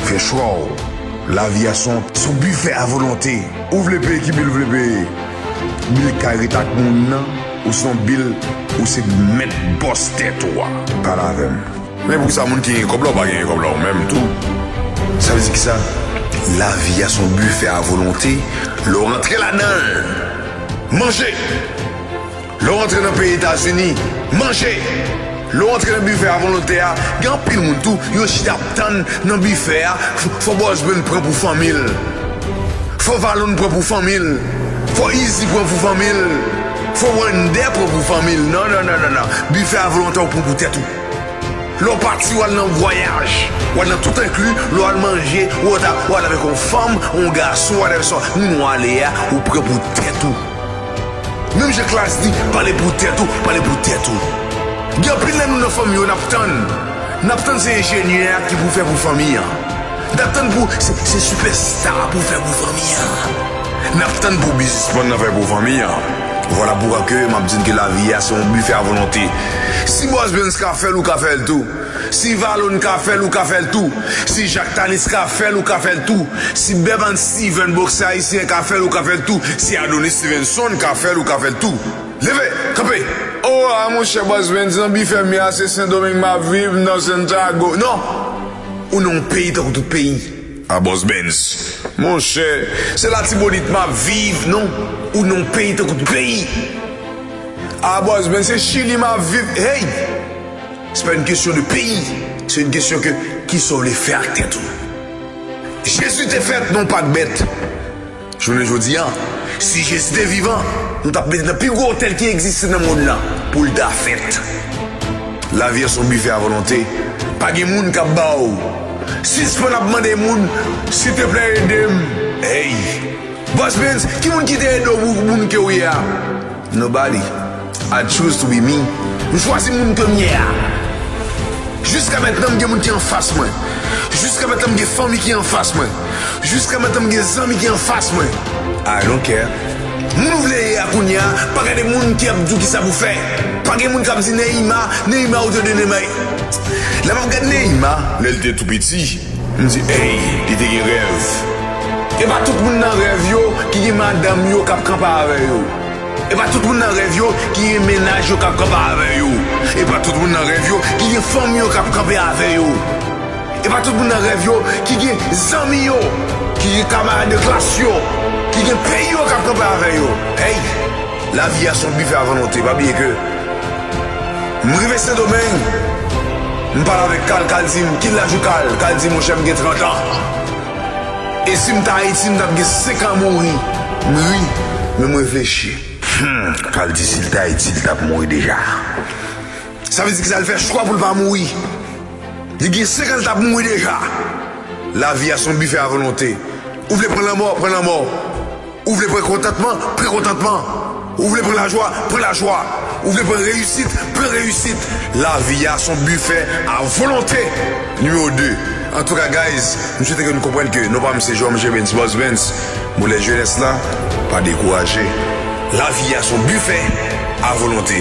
Fè chwa w. Lavi a se yon, se yon bifè a volonte. Ou vle peye ki bil ou vle peye? Bil kay ret ak moun nan, ou se yon bil, ou se mèt bòs tèt ou a. Pale avè m. Men pou sa, moun ki gen kòb la, ou pa gen kòb la, ou menm tou. Sa vle di kisa? Lavi a se yon bifè a volonte. Lè w rantre ladan l, manje. Lè w rantre nan peyi Etazini, manje. Lè w rantre nan bifè a volonte a, gen anpil moun tou, yo chita ap tann nan bifè a, f-, fò Bòs Benz pran pou fanmi l. Fò Valonn pran pou fanmi l. Fò Izi pran pou fanmi l. Fò Wonder pran pou fanmi l. Non, non, non, non, non. Bifè a volonte a ou pran pou tèt ou. Lè w pati, w al nan vwayaj, w al nan tout enkli, lè w al manje, ou ta, w al avèk yon fanm, yon gason, w al avèk sa, moun w ale a, ou pran pou tèt ou. Menm jan Klass di, pale pou tèt ou, pale pou tèt ou. Gen anpil nan nou nan fanmi yo, n ap tann. N ap tann se enjenyè a ki pou fè pou fanmi an. N ap tann pou se, se sipèsta pou fè pou fanmi an. N ap tann pou biznismann nan fè pou fanmi an. Vwala poukwa ke m ap di n ke lavi a se yon bifè a volonte. Si Bòs Benz ka fè l, ou ka fè l tou. Si Valonn ka fè l, ou ka fè l tou. Si Jacques Tanis ka fè l, ou ka fè l tou. Si Bèban Steven, boksè ayisyen, ka fè l, ou ka fè l tou. Si Adonis Stevenson ka fè l, ou ka fè l tou. Leve, kanpe! O a, monchè, Bòs Benz, nan bifè m ye a, se Sendomeng m ap viv, nan Santiago. Non! Ou nan yon peyi tankou tout peyi. A Bòs Benz. Monchè, se Latibonit m ap viv, non. Ou nan yon peyi tankou tout peyi. A Bòs Benz, se Chili m ap viv. Hey! Se pa yon kesyon de peyi. Se yon kesyon ke kisa w vle fè ak tèt ou. Jezi te fèt, non, pa t bèt. Jounen jodi a, si Jezi te vivan, nou t ap mete nan pi gwo otèl ki egziste nan mond lan pou l ta fèt. Lavi a se yon bifè a volonte. Pa gen moun k ap ba w. Sispann ap mande moun, silteplè, ede m. Hey! Bòs Benz, ki moun ki te ede w pou moun ke w ye a? Nobody. I choose to be me. M chwazi moun ke m ye a. Jiska mentnan, m gen moun ki anfas mwen. Jiska mentnan, m gen fanmi ki anfas mwen. Jiska mentnan, m gen zanmi ki anfas mwen. I don't care. Moun ou vle ye a kounye a, pa gade moun ki ap di w kisa pou fè. Pa gen moun k ap di Neymar, Neymar ou te de Neymar. Lè m ap gade Neymar, lè l te tou piti, m di, hey, li te gen rèv. E pa tout moun nan rèv yo ki gen madanm yo k ap kanpe avè yo. E pa tout moun nan rèv yo ki gen mennaj yo k ap kanpe avè yo. E pa tout moun nan rèv yo ki gen fanmi yo k ap kanpe avè yo. E pa tout moun nan rèv yo ki gen zanmi yo, ki gen kamarad de klas yo, ki gen peyi yo k ap kanpe avè yo. Hey, lavi a se yon bifè a volonte, pa bliye ke m rive Sendomeng, m pale avèk Kal, Kal di m, ki laj ou Kal? Kal di, monchè, m gen trant an. E si m t Ayiti, m t ap gen senk an mouri. M ri, men m reflechi. Hmm, Kal di si l t Ayiti, l t ap mouri deja. Sa vle di ki sa l fè chwa pou l pa mouri. Li gen senk an, l t ap mouri deja. Lavi a se yon bife a volonte. Ou vle pran lanmò, pran lanmò. Ou vle pran kontantman, pran kontantman. Ou vle pran lajwa, pran lajwa. Ou vle pran reyisit, pran reyisit. Lavi a se yon bife a volonte. Nimewo de. Antouka, guys, m swete ke nou konprann ke non pa m se Jerome J. Benz, Boss Benz. Mo lè jenès la, pa dekouraje. Lavi a se yon bife a volonte.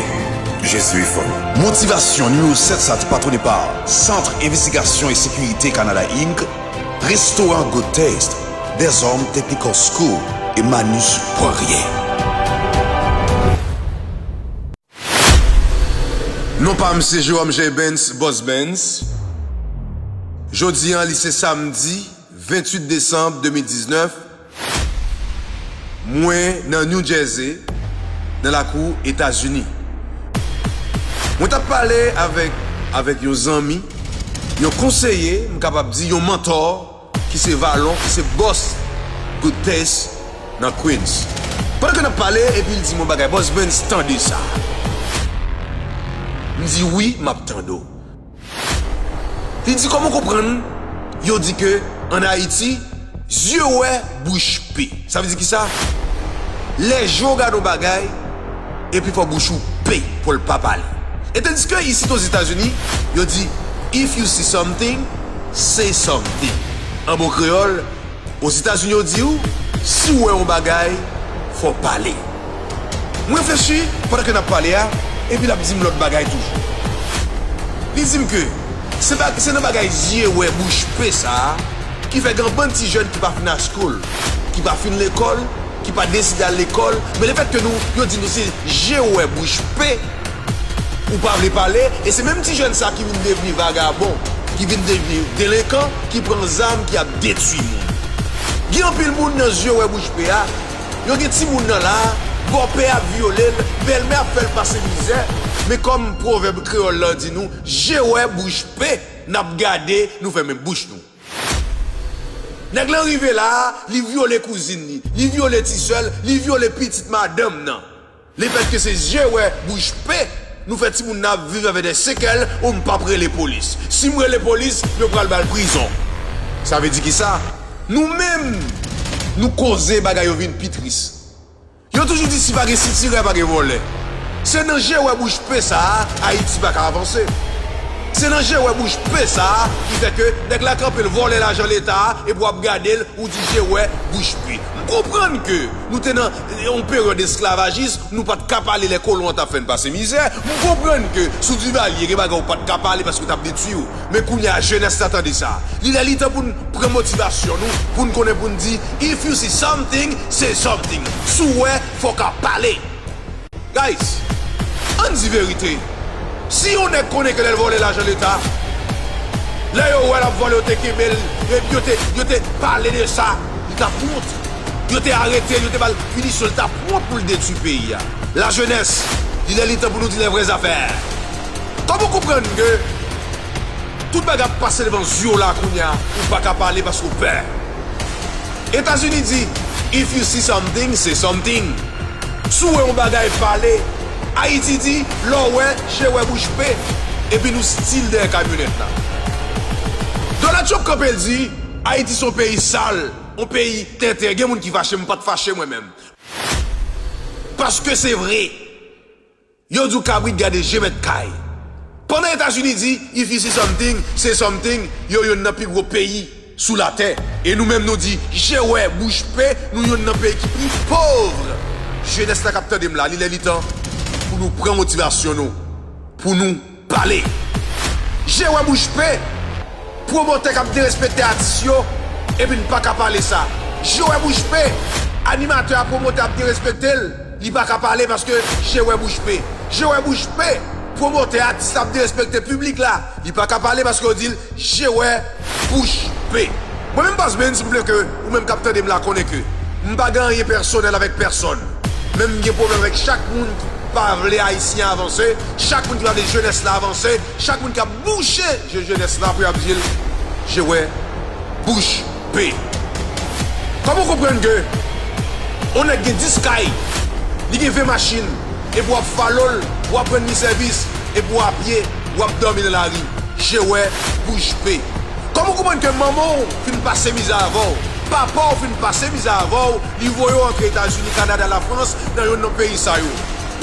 Jezi fò. Motivasyon nimewo sèt sa te patwone pa Centre Investigation et Sécurité Canada inc, Restoran Good Taste, Des Hommes Technical School e Manus Poirier. Non pa m se Jerome J. Benz, Boss Benz. Jodi a, li se samdi venntuit desanm de mil diznèf. Mwen nan New Jersey, nan lakou Etazini. Mwen t ap pale avèk, avèk yon zanmi, yon konseye, m kapab di yon mantò, ki se Valon, ki se bòs Good Taste nan Queens. Pandan ke n ap pale, epi l di m yon bagay, Boss Benz, tande sa. M di, wi, m ap tande w. Li di, kòman w konprann yo di ke ann Ayiti, zye wè, bouch pe? Sa vle di ki sa? Lè je w gade yon bagay, epi fò bouch ou pe pou l pa pale. E tandiske isit Ozetazini, yo di, if you see something, say something. An bon kreyòl, Ozetazini yo di w, si w wè yon bagay, fò w pale. Mwen reflechi pandan ke n ap pale a, epi l ap di m lòt bagay toujou. Li di m ke se ba-, se nan bagay zye wè bouch pe sa a ki fè gen yon bann ti jèn ki pa fin al school, ki pa fin lekòl, ki pa deside al lekòl, men lefètke nou, yo di nou se je wè bouch pe, ou pa vle pale, e se menm ti jèn sa ki vin devni vagabon, ki vin devni delenkan, ki pran zam, ki ap detwi moun. Gen anpil moun nan zye wè bouch pe a, yo gen timoun nan la, bòpè ap vyole l, bèlmè ap fè l pase mizè, men kòm pwovèb kreyòl la di nou, je wè bouch pe, n ap gade, nou fèmen bouch nou. Nèg lan rive la, li vyole kouzin li, li vyole ti sè l, li vyole pitit madanm nan. Lefètke se je wè bouch pe, nou fè timoun nan ap viv avèk de sekèl, o m p ap rele polis. Si m rele polis, yo pral ba l prizon. Sa vle di ki sa? Nou menm, nou koze bagay yo vin pi tris. Yo toujou di si pa gen sitirè, pa gen vòlè. Se nan je wè bouch pe sa a, Ayiti pa ka avanse. Se nan je wè bouch pe sa a ki fè ke nèg la kanpe, l vòlè lajan Leta a, epi w ap gade l, ou di je wè bouch pe. M konprann ke nou te nan yon peryòd esklavajis, nou pa t ka pale lè kolon an t ap fè n pase mizè. M konprann ke sou Divalye, gen bagay ou pa t ka pale paske yo t ap detwi w. Men kounye a, jenès la, tande sa. Li lè li tan pou n pran motivasyon nou, pou n konnen, pou n di, if you see something, say something. Si w wè, fò w ka pale. Guys, ann di verite. Si yon nèg konnen ke lè l vòlè lajan Leta, lè yo wè l ap vòlè, yo te kenbe l, epi yo te, yo te pale de sa, li t ap wont. Yo te arete l, yo te ba l pinisyon, li t ap wont pou l detwi peyi a. Lajenès, li lè li tan pou nou di lè vrè zafè. Kòman w konprann ke tout bagay ap pase devan zye w la kounye a, ou pa ka pale paske w pè? Etazini di, if you see something, say something. Si w wè yon bagay, pale. Ayiti di, lè w wè, je wè, bouch pe. Epi nou still dèyè kamyonèt la. Donald Trump kanpe, l di, Ayiti se yon peyi sal, yon peyi tenten. Gen moun ki fache, m pa t fache mwen menm. Paske se vre. Yo di w kabrit gade je mèt kay. Pandan Etazini di, if you see something, say something, yo youn nan pi gwo peyi sou latè. E nou menm nou di, je wè, bouch pe, nou youn nan peyi ki pi pòv. Jenès la k ap tande m la, li lè li tan pou nou pran motivasyon nou, pou nou pale. Je wè, bouch pe. Pwomotè k ap derespekte atis yo, epi n pa ka pale sa. Je wè, bouch pe. Animatè a, pwomotè ap derespekte l, li pa ka pale paske je wè, bouch pe. Je wè, bouch pe. Pwomotè, atis la ap derespekte piblik la, li pa ka pale paske yo di l je wè, bouch pe. Mwen menm, Boss Benz, m vle ke ou menm k ap tande m la konnen ke m pa gen anyen pèsonèl avèk pèsonn. Men m gen pwoblèm avèk chak moun ki pa vle Ayisyen avanse, chak moun ki pa vle jenès la avanse, chak moun k ap bouche je jenès la pou y ap di l, je wè, bouch pe. Kòman w konprann ke yon nèg gen dis kay, li gen ven machin, epi w ap falo l, w ap rann li sèvis, epi w apye, w ap dòmi nan lari? Je wè, bouch be. Kòman w konprann ke manman w fin pase mizè avè w, papa w fin pase mizè avè w, li voye w antre Etazini, Kanada, Lafrans, nan yonn nan peyi sa yo?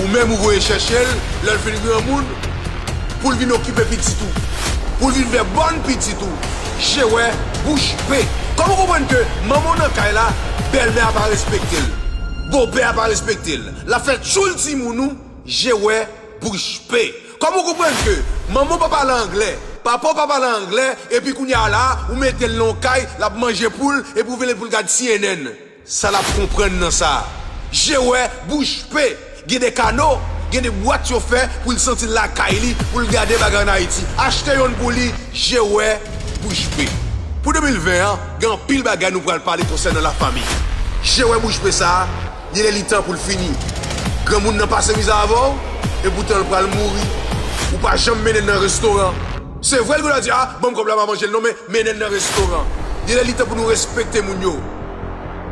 Ou menm ou voye chèche l, lè l fin granmoun, pou l vin okipe pitit ou, pou l vin fè bòn pitit ou. Je wè, bouch be. Kòman w konprann ke manman w nan kay la, bèlmè a pa respekte l, bopè a pa respekte l, l ap fè tchoul timoun ou? Je wè, bouch be. Kòman w konprann ke manman w pa pale anglè, papa w pa pale anglè, epi kounye a la, ou mete l nan yon kay, l ap manje poul, epi w vle pou l gad C N N? Sa l ap konprann nan sa? Je wè, bouch be. Gen de kano, gen de bwat yo fè pou l santi l lakay li, pou l gade bagay ann Ayiti. Achte yonn pou li, je wè, bouch be. Pou de mil ven an, gen anpil bagay nou pral pale konsènan lafanmi. Je wè, bouch be sa a, li lè li tan pou l fini. Granmoun nan pase mizè avè w, epoutan l pral mouri. Ou pa janm mennen l nan restoran. Se vre, l gen dwa di, "A, ban m kòb la, m a manje l." Non, men mennen l nan restoran. Li lè li tan pou nou respekte moun yo,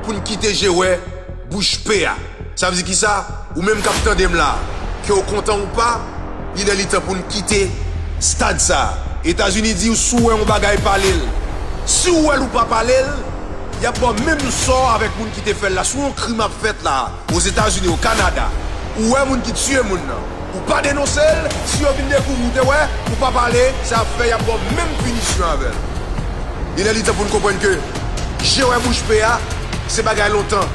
pou n kite je wè, bouch be a. Sa vle di kisa? Ou menm k ap tande m la, ke w kontan ou pa, li lè li tan pou n kite stad sa a. Etazini di, si w wè yon bagay, pale l. Si w wè l, ou pa pale l, y ap ba w menm sò avèk moun ki te fè l la. Si yon krim ap fèt la, Ozetazini, o Kanada, ou wè moun ki tiye moun nan, ou pa denonse l, si yo vin dekouvri w te wè, ou pa pale, sa ap fè y ap ba w menm pinisyon avè l. Li lè li tan pou n konprann ke je wè bouch be a, se bagay lontan.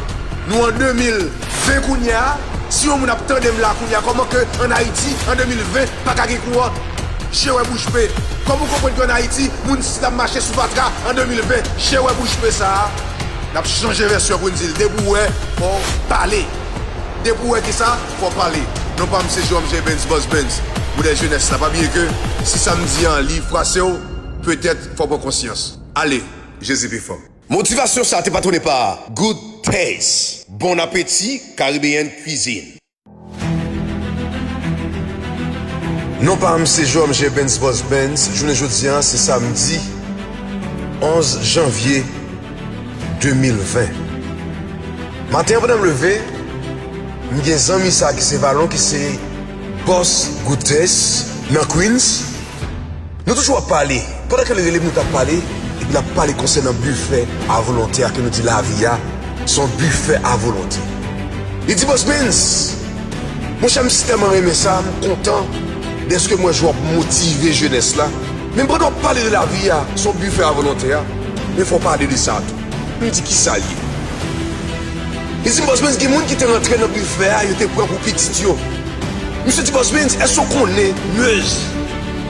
Nou an de mil ven kounye a, si yon moun ap tande m la kounye a, kòman ke ann Ayiti, an de mil ven, pa ka gen kouran? Je wè bouch be. Kòman w konprann ke ann Ayiti, moun isit ap mache sou fatra an de mil ven? Je wè bouch be sa a. N ap chanje vèsyon pou n di l, depi w wè, fò w pale. Depi w wè kisa, fò w pale. Non pa m se J M J Benz, Boss Benz. Modèl jenès la, pa bliye ke si sa m di an li fwase w, petèt fò w pran konsyans. Ale, Jezi pi fò. Motivasyon sa a te patwone pa Good Taste, Bon Apeti, Caribbean Cuisine. Non pa m se J M J Benz Boss Benz. Jounen jodi a se samdi onz janvye de mil ven. Maten an pandan m leve, m gen zanmi sa ki se Valon ki se bòs Good Taste nan Queens. Nou toujou ap pale. Pandan ke l rele m, nou t ap pale, epi n ap pale konsènan bifè a volonte a ke nou di lavi a se yon bifè a volonte. Li di, Boss Benz, monchè, m si tèlman renmen sa, m kontan dèske m wè jan w ap motive jenès la. Men pandan w ap pale de lavi a se yon bifè a volonte a, men fò w pale de sa tou. M di, kisa l ye? Li di m, Boss Benz, gen moun ki te rantre nan bifè a, yo te pran pou pitit yo. Misye di, Boss Benz, èske w konnen Meuse?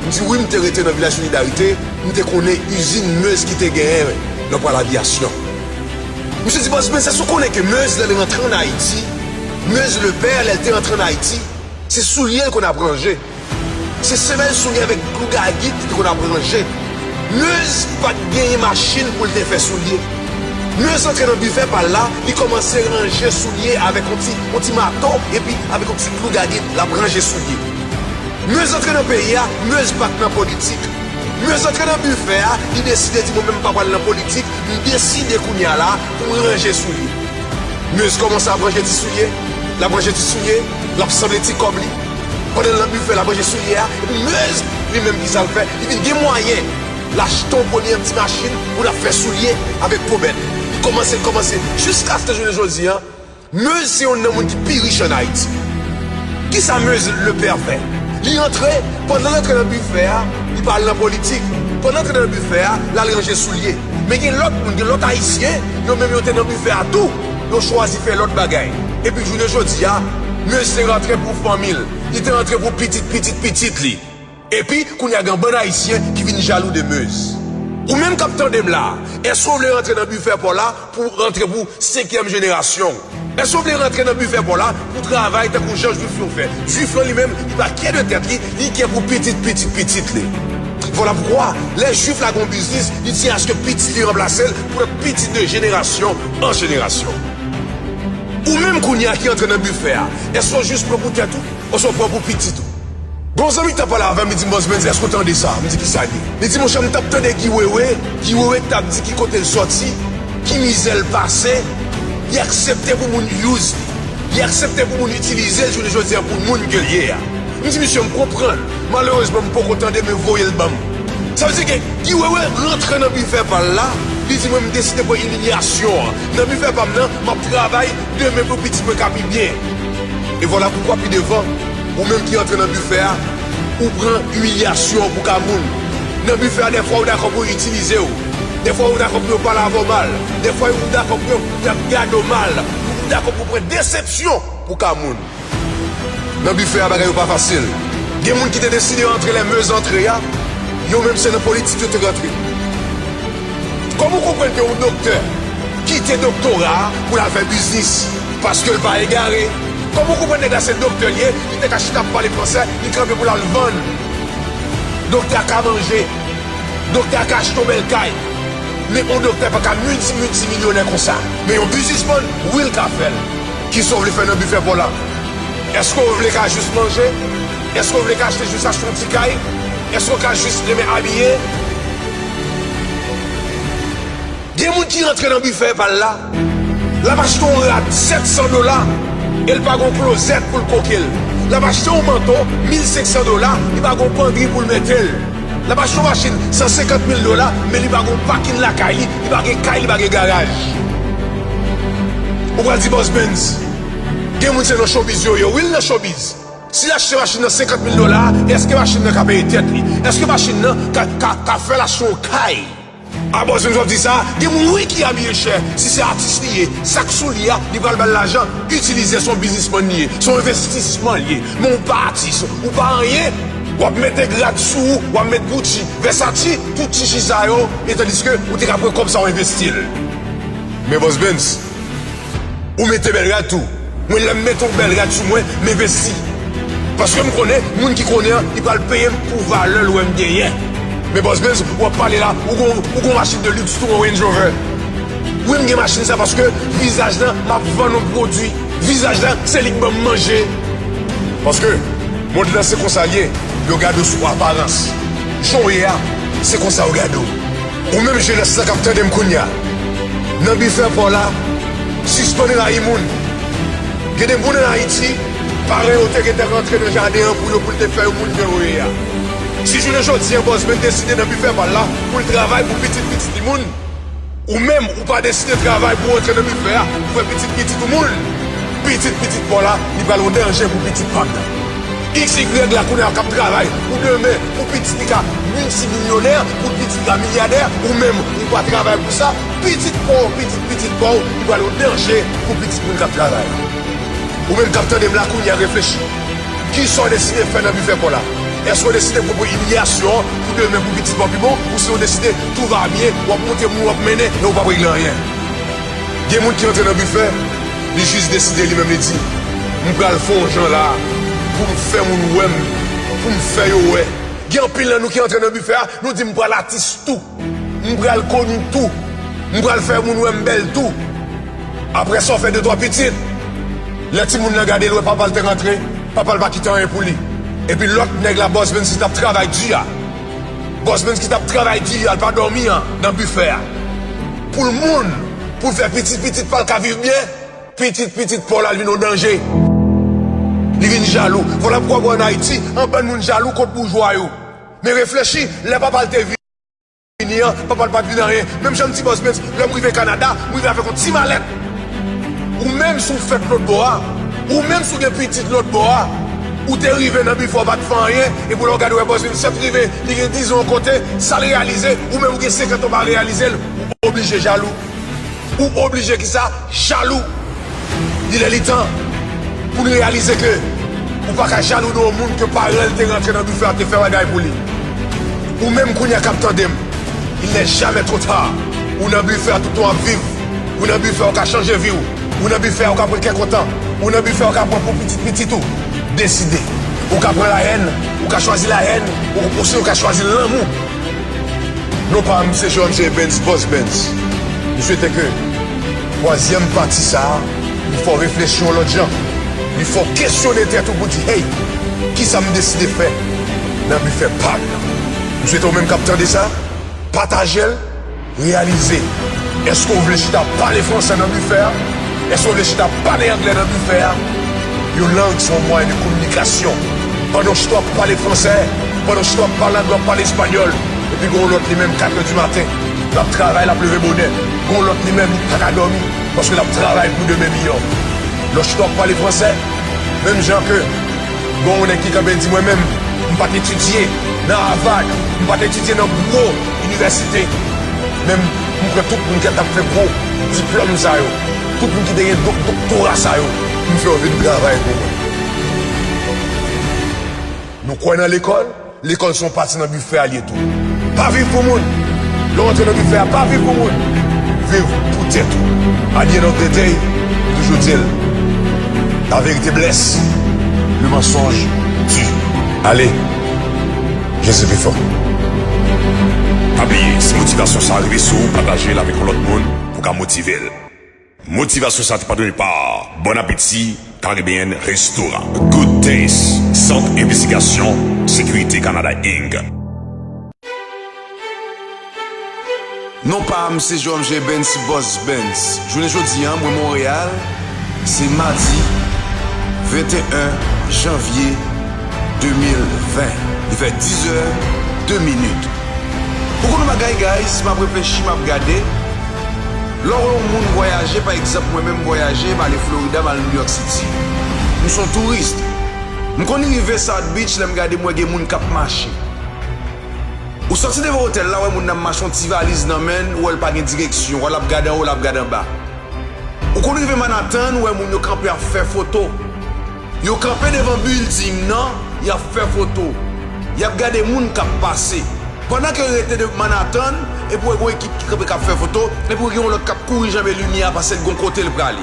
M di, wi, m te rete nan Vilaj Solidarite, m te konnen izin Meuse ki te genyen nan Pwa Lavyasyon. Misye di, Boss Benz, èske w konnen ke Meuse, lè l rantre ann Ayiti, Meuse Lepère, lè l te rantre ann Ayiti, se soulye l konn ap ranje. Se semèl soulye avèk dlougagit li te konn ap ranje. Meuse pa t genyen machin pou l te fè soulye. Meuse antre nan bifè pa l la, li kòmanse ranje soulye avèk yon ti, yon ti mato, epi avèk yon ti dlougagit, l ap ranje soulye. Meuse antre nan peyi a, Meuse pa t nan politik. Meuse antre nan bifè a, li deside di, mwen menm m pa pral nan politik, m deside kounye a la pou m ranje soulye. Meuse kòmanse ap ranje ti soulye, l ap ranje ti soulye, l ap sanble ti kòb li. Pandan l nan bifè, l ap ranje soulye a, epi Meuse, li menm, kisa l fè? Li vin gen mwayen. L achte yon premye ti machin pou l ap fè soulye avèk po bèt. Li kòmanse, kòmanse, jiskaske jounen jodi a, Meuse se youn nan moun ki pi rich ann Ayiti. Kisa Meuse Lepère fè? Li antre, pandan l antre nan bifè a, li pa al nan politik. Pandan l antre nan bifè a, l al ranje soulye. Men gen lòt moun, gen lòt Ayisyen, yo menm yo te nan bifè a tou, yo chwazi fè lòt bagay. Epi jounen jodi a, Meuse se rantre pou fanmi l. Li te rantre pou pitit, pitit, pitit li. Epi, kounye a gen yon bann Ayisyen ki vin jalou de Meuse. Ou menm k ap tande m la, èske w vle rantre nan bifè pa w la pou w rantre pou senkyèm jenerasyon w? Èske w vle rantre nan bifè pa w la pou w travay tankou jan Jwif yo fè? Jwif lan li menm, li pa kyè de tèt li, li kyè pou pitit, pitit, pitit li. Vwala poukwa, lè Jwif la gen yon biznis, li tyen aske pitit li ranplase l pou lòt pitit de jenerasyon an jenerasyon. Ou menm kounye a ki antre nan bifè a, èske w jis pran pou tèt ou? Oswa w pran pou pitit ou? Gon zanmi k t ap pale avè m, li di m, Boss Benz, èske w tande sa? M di, kisa l ye? Li di, monchè, m t ap tande Guy Wewe, Guy Wewe t ap di ki kote l sòti, ki mizè l pase, li aksepte pou moun use li. Li aksepte pou moun itilize l jounen jodi a pou moun ke l ye a. M di misye m konprann. Malerezman, m poko tande men voye l ban m. Sa vle di ke Guy Wewe rantre nan bifè pa l la, li di mwen m deside pran imilyasyon an. Nan bifè pa m nan, m ap travay demen pou pitit mwen ka pi byen. E vwala poukwa pi devan, ou menm ki antre nan bifè a, ou pran imilyasyon pou ka moun. Nan bifè a, dèfwa ou dakò pou yo itilize w. Dèfwa ou dakò pou yo pale avè w mal. Dèfwa ou dakò pou yo, y ap gade w mal. Ou dakò pou pran desepsyon pou ka moun. Nan bifè a, bagay yo pa fasil. Gen moun ki te deside antre lè mez antre a, yo menm se nan politik yo te rantre. Kòman w konprann ke yon doktè kite doktora a pou l al fè biznis? Paske l pa egare. Kòman w konprann nèg la se doktè l ye, li te ka chita ap pale fransè, li kanpe pou l al vann? Doktè a ka manje. Doktè a ka achte yon bèl kay. Men yon doktè pa ka milti, miltimilyonè konsa. Men yon biznismann, wi, l ka fè l. Kisa w vle fè nan bifè pa w la? Èske w vle ka jis manje? Èske w vle ka achte jis achte yon ti kay? Èske w ka jis renmen abiye? Gen moun ki rantre nan bifè pa l la, l ap achte yon rad sèt san dola, e l pa gon klozèt pou l koke l. L ap achte yon manto mil senk san dola, li pa gon pandri pou l mete l. L ap achte yon machin san senkant mil dola, men li pa gon pakin lakay li, li pa gen kay, li pa gen garaj. Ou pral di Boss Benz, gen moun se nan showbiz yo ye, wi, l nan showbiz. Si l achte machin nan senkant mil dola, èske machin nan ka peye tèt li? Èske machin nan ka, ka, ka fè l achte yon kay? A Boss Benz w ap di sa, gen moun wi ki abiye chè. Si se atis li ye, sa k sou li a, li pral ba l lajan, itilize, se yon biznismann li ye, se yon envestisman li ye. Men ou pa atis, ou pa anyen, w ap mete grad sou ou, w ap met Gucci, Versace, tout chichi sa yo, e tandiske ou te ka pran kòb sa w envesti l. Men Boss Benz, ou mete bèl rad tou. Mwen, lè m mete yon bèl rad sou mwen, m envesti. Paske m konnen, moun ki konnen an, li pral peye m pou valè l wè m genyen. Men Boss Benz, w ap pale la, ou gon, ou gon machin de luxe tou, yon Range Rover. Wi, m gen machin sa paske vizaj lan, m ap vann yon pwodui. Vizaj lan, se li k ban m manje. Paske mond lan se konsa l ye, yo gade w sou aparans. Jan w ye a, se konsa yo gade w. Ou menm jenès lan k ap tande m kounye a, nan bifè pa w la, sispann rayi moun. Gen de moun ann Ayiti, paran yo te gentan rantre nan jaden an pou yo, pou l te fè yo moun jan yo ye a. Si jounen jodi a Boss Benz deside nan bifè pa l la, pou l travay pou pitit pitit li moun, ou menm, ou pa deside travay pou w antre nan bifè a, pou fè pitit pitit ou moun, pitit pitit pa w la, li pral yon danje pou pitit pa m nan. X Y la kounye a k ap travay pou demen, pou pitit li ka miltimilyonè, pou pitit li ka milyadè, ou menm, ou pa travay pou sa, pitit pa w, pitit pitit pa w, li pral yon danje pou pitit moun k ap travay. Ou menm k ap tande m la kounye a, reflechi. Kisa w deside fè nan bifè pa w la? Èske w deside pran imilyasyon an pou demen pou pitit pa w pi bon, ouswen w deside tout va bien, w ap monte moun w ap mennen e w p ap regle anyen? Gen moun ki antre nan bifè, li jis deside li menm li di, m pral fè yon jan la pou m fè moun wè m, pou m fè yo wè. Gen anpil nan nou ki antre nan bifè a, nou di m pral atis tou, m pral koni tou, m pral fè moun wè m bèl tou. Apre sa, w fè de twa pitit. Lè timoun nan gade l wè papa l te rantre, papa l pa kite anyen pou li. Epi lòt nèg la, Boss Benz, ki t ap travay di a. Boss Benz ki t ap travay di a, l pa dòmi an, nan bifè a. Pou l moun, pou l fè pitit pitit pa l ka viv byen, pitit pitit pa w la, l vin yon danje. Li vin jalou. Vwala poukwa w wè ann Ayiti, anbann moun jalou kont boujwa yo. Men reflechi, lè papa l te vini an, papa l pa t vin anyen. Menm jan m di Boss Benz, lè m rive Kanada, m rive avèk yon ti malèt. Ou menm si w fèt lòt bò a, ou menm si w gen pitit lòt bò a, ou te rive nan bifè w pa t fè anyen, epi lè w gade w wè Boss Benz sèt rive, li gen diz an yon kote, sa l reyalize, ou menm ou gen senkant an w pa reyalize l, ou oblije jalou. Ou oblije kisa? Jalou. Li lè li tan pou n reyalize ke ou pa ka jalou de yon moun ke paran l te rantre nan bifè a te fè bagay pou li. Ou menm kounye a k ap tande m, il n'est jamais trop tard. Ou nan bifè a toutan w ap viv. Ou nan bifè a ou ka chanje vi w. Ou nan bifè a ou ka pran kè kontan. Ou nan bifè a ou ka pran pou pitit pitit ou. Deside. Ou ka pran lahèn, ou ka chwazi lahèn, ou, osi ou ka chwazi lanmou. Non pa m se Jean James Benz, Boss Benz. M swete ke twazyèm pati sa a, li fè w reflechi yon lòt jan. Li fè w kesyone tèt ou pou di, hey, kisa m deside fè nan bifè pa m nan? M swete ou menm k ap tande sa, pataje l, reyalize. Èske w vle chita pale fransè nan bifè a? Èske w vle chita pale anglè nan bifè a? Yon lang se yon mwayen de kominikasyon. Pandan w chita w ap pale fransè, pandan w chita w ap pale anglè, w ap pale espanyòl, epi gen yon lòt li menm, kat è di maten, l ap travay, l ap leve bonè. Gen yon lòt li menm, li pa ka dòmi, paske l ap travay pou demen miyò. Lè w chita w ap pale fransè, menm jan ke gen yon nèg ki kanpe di, mwen menm, m pa t etidye nan Harvard, m pa t etidye nan gwo inivèsite. Men m kwè tout moun ki t ap fè gwo diplòm sa yo, tout moun ki te gen dok-, doktora sa yo, m fè yo vin travay pou mwen. Nou kwè nan lekòl? Lekòl se yon pati nan bifè a l ye tou. Pa viv pou moun. Lè w antre nan bifè a, pa viv pou moun. Viv pou tèt ou. At the end of the day, m toujou di l, la vérité blesse, le mensonge tue. Ale, Jezi pi fò. Pa bliye, si motivasyon sa a rive sou ou, pataje l avèk yon lòt moun pou w ka motive l. Motivasyon sa a te padone pa Bon Apeti Caribbean Restaurant, Good Taste, Sant Envestigasyon Sekirite Kanada, Inc. Non pa m se J O M G Benz, Boss Benz. Jounen jodi a, mwen Monreyal. Se madi venteyen janvye de mil ven. Li fè diz è de minit. Ou konn yon bagay, guys, m ap reflechi, m ap gade. Lè w wè yon moun vwayaje, pa egzanp, mwen menm m vwayaje, m ale Florida, m al New York City. M se yon touris. M konn rive South Beach, lè m gade, m wè gen moun k ap mache. Ou soti devan otèl la, wè moun nan ap mache, yon ti valiz nan men l, ou wè l pa gen direksyon, wè l ap gade anwo, l ap gade anba. Ou konn rive Manhattan, wè moun yo kanpe ap fè foto. Yo kanpe devan bilding nan, y ap fè foto. Y ap gade moun k ap pase. Pandan ke yo rete de Manhattan, epi w wè gen yon ekip ki kanpe k ap fè foto, epi w gen yon lòt k ap kouri janbe limyè a paske l gen yon kote l prale.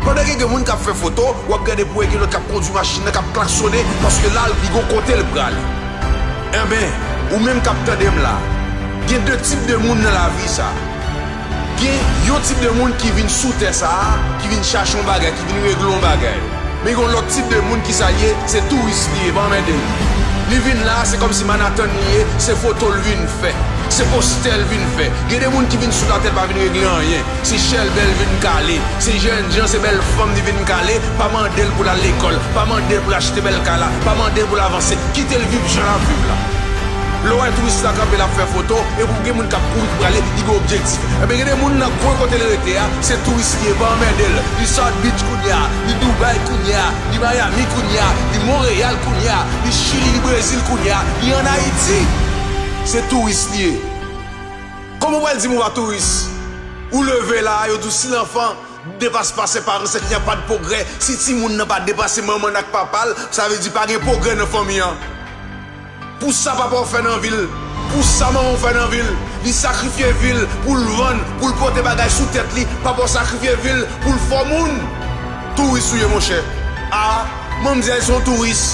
Pandan ke gen moun k ap fè foto, w ap gade pou wè gen lòt k ap kondui machin nan, k ap klaksonnen, paske la, li gen yon kote l prale. Enben, ou menm k ap tande m la, gen de tip de moun nan lavi sa. Gen yon tip de moun ki vin sou tè sa a, ki vin chache yon bagay, ki vin regle yon bagay. Men gen yon lòt tip de moun ki sa l ye, se touris li ye, pa anmède l. Li vin la, se kòmsi Manhattan li ye, se foto l vin fè, se postè l vin fè. Gen de moun ki vin sou latè, l pa vin regle anyen. Se chèlbè l vin kale. Se jènjan, se bèl fanm li vin kale. Pa mande l pou l al lekòl. Pa mande l pou l achte bèl kay la. Pa mande l pou l avanse. Kite l viv jan l ap viv la. Lè w wè touris la kanpe, l ap fè foto, epi gen moun k ap kouri pou prale, li gen objektif. Enben, gen de moun nan kwen kote l rete a, se touris li ye, pa anmède l. Li South Beach kounye a, li Dubai kounye a, li Miami kounye a, li Monreyal kounye a, li Chili, li Brezil kounye a, li ann Ayiti. Se touris li ye. Kòman w pral di m ou pa touris? Ou leve la, yo di w si l'enfant ne dépasse pas ses parents, c'est qu'il n'y a pas de progrès. Si timoun nan pa depase manman l ak papa l, sa vle di pa gen pwogrè nan fanmi an. Pou sa papa w fè nan vi l, pou sa manman w fè nan vi l, li sakrifye vi l pou l vann, pou l pote bagay sou tèt li, papa w sakrifye vi l pou l fè w moun. Touris ou ye, monchè. A, manmzèl se yon touris.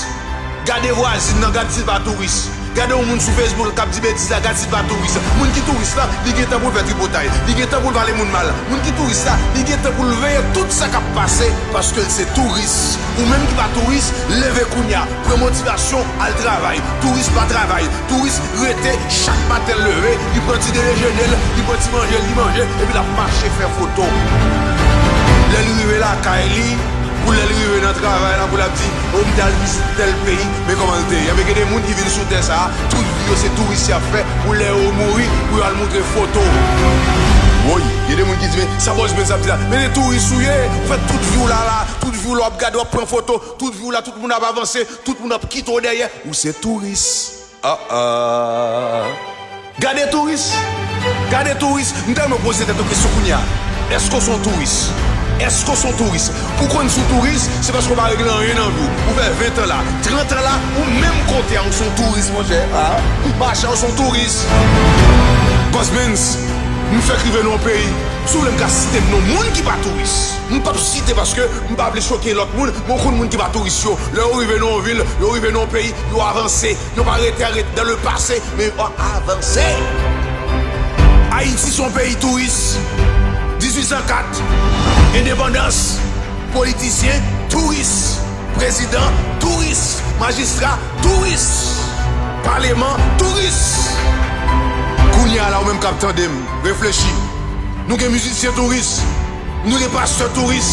Gade vwazin nan, gad si l pa touris. Gade yon moun sou Facebook k ap di betiz la, gad si l pa touris. Moun ki touris la, li gen tan pou l fè tripotay, li gen tan pou l pale moun mal. Moun ki touris la, li gen tan pou l veye tout sa k ap pase, paske l se touris. Ou menm ki pa touris, leve kounye a, pran motivasyon, al travay. Touris pa travay. Touris rete, chak maten l leve, li pran ti dejene l, li pran ti manje l, li manje, epi l ap mache fè foto. Lè l rive lakay li, pou lè l rive nan travay la, pou l ap di, o, m t al vizit tèl peyi, men kòman l te ye. Enben, gen de moun ki vin sou tè sa a, tout vi yo se touris y ap fè, pou lè yo mouri, pou yo al montre foto. Woy, gen de moun ki di, men sa Boss Benz ap di la, men se touris ou ye, ou fè tout vi w la la, tout vi w la w ap gade, w ap pran foto, tout vi w la, tout moun ap avanse, tout moun ap kite w dèyè, ou se touris. Ah, ah. Gade touris! Gade touris! M tèlman poze tèt ou kesyon kounye a. Èske w se yon touris? Èske w se yon touris? Pou w konn si w touris, se paske w pa regle anyen nan vi w. Ou fè ven tan la, trant an la, ou menm kote a, ou se yon touris, monchè. Ah, mache a, ou se yon touris. Boss Benz, m fèk rive nan yon peyi. Si w vle, m ka site non moun ki pa touris. M p ap site paske m pa vle choke lòt moun, men w konn moun ki pa touris yo. Lè yo rive nan yon vil, yo rive nan yon peyi, yo avanse. Yo pa rete, rete dans le passé, men yo avanse. Ayiti se yon peyi touris. Dizuit san kat, endepandans, politisyen, touris. Prezidan, touris. Majistra, touris. Paleman, touris. Kounye a la, ou menm k ap tande m, reflechi. Nou gen mizisyen touris, nou gen pastè touris,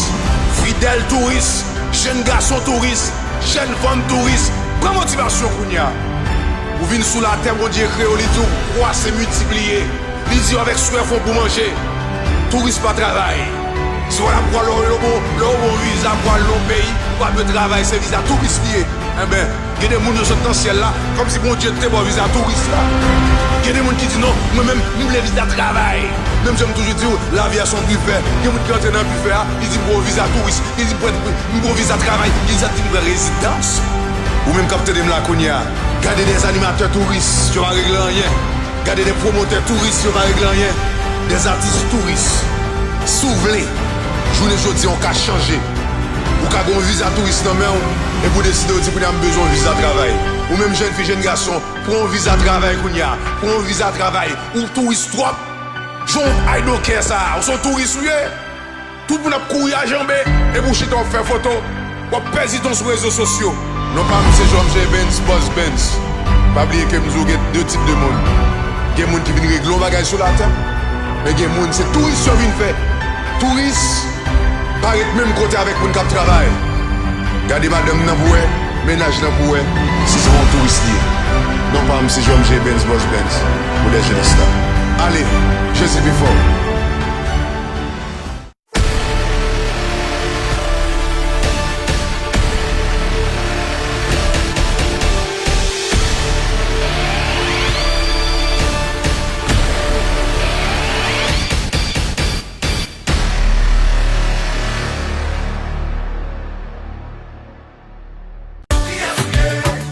fidèl touris, jèn gason touris, jèn fanm touris. Pran motivasyon kounye a. Ou vin sou latè, Bondye kreye w, li di w kwase, miltipliye. Li di w avèk swèf ou pou manje. Touris pa travay. Si w ap pran lè w bon, lè w bon viza pou al nan yon peyi, ou pa dwe travay, se viza touris li ye. Enben, gen de moun yo sot nan syèl la, kòmsi Bondye te ba w viza touris la. Gen de moun ki di non, mwen menm, m vle viza travay. Menm jan m toujou di w, lavi a se yon bifè. Gen moun ki antre nan bifè a, li di m ba w viza touris, li di m pran, m ba w viza travay, li di sa di m pran rezidans. Ou menm k ap tande m la kounye a, gade de animatè touris, yo pa regle anyen. Gade de pwomotè touris, yo pa regle anyen. De atis touris. Si w vle, jounen jodi a, w ka chanje. Ou ka gen yon viza touris nan men w, epi w deside w di kounye a m bezwen yon viza travay. Ou menm jèn fi, jèn gason, pran yon viza travay kounye a. Pran yon viza travay. Ou touris twòp. Jan w I don't care sa a. Ou se yon touris ou ye. Tout moun ap kouri a janbe, epi w chita w ap fè foto, w ap pèdi tan sou rezo sosyo. Non pa m se J M J Benz, Boss Benz. Pa bliye ke m di w gen de tip de moun. Gen moun ki vin regle yon bagay sou latè, men gen moun se touris yo vin fè. Touris pa ret menm kote avèk moun k ap travay. Gade madanm nan pou wè, mennaj nan pou wè, si se yon touris li ye. Non pa m se J M J Benz, Boss Benz, pou de jèn sta. Ale, Jezi pi fò.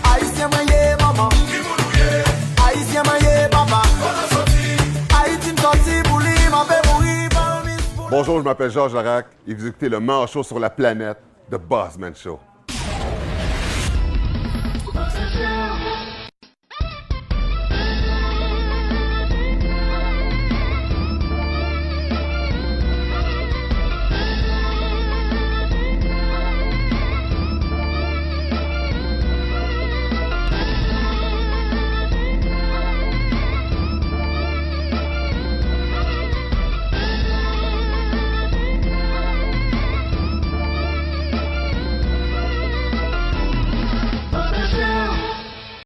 Ayisyen mwen ye manman. Ayisyen mwen ye papa. Ayiti m sòti pou li, m ape mouri pa yon mis pou. Bonjour, je m'appelle Georges Laraque et vous écoutez le meilleur show sur la planète, The Buzzman Show.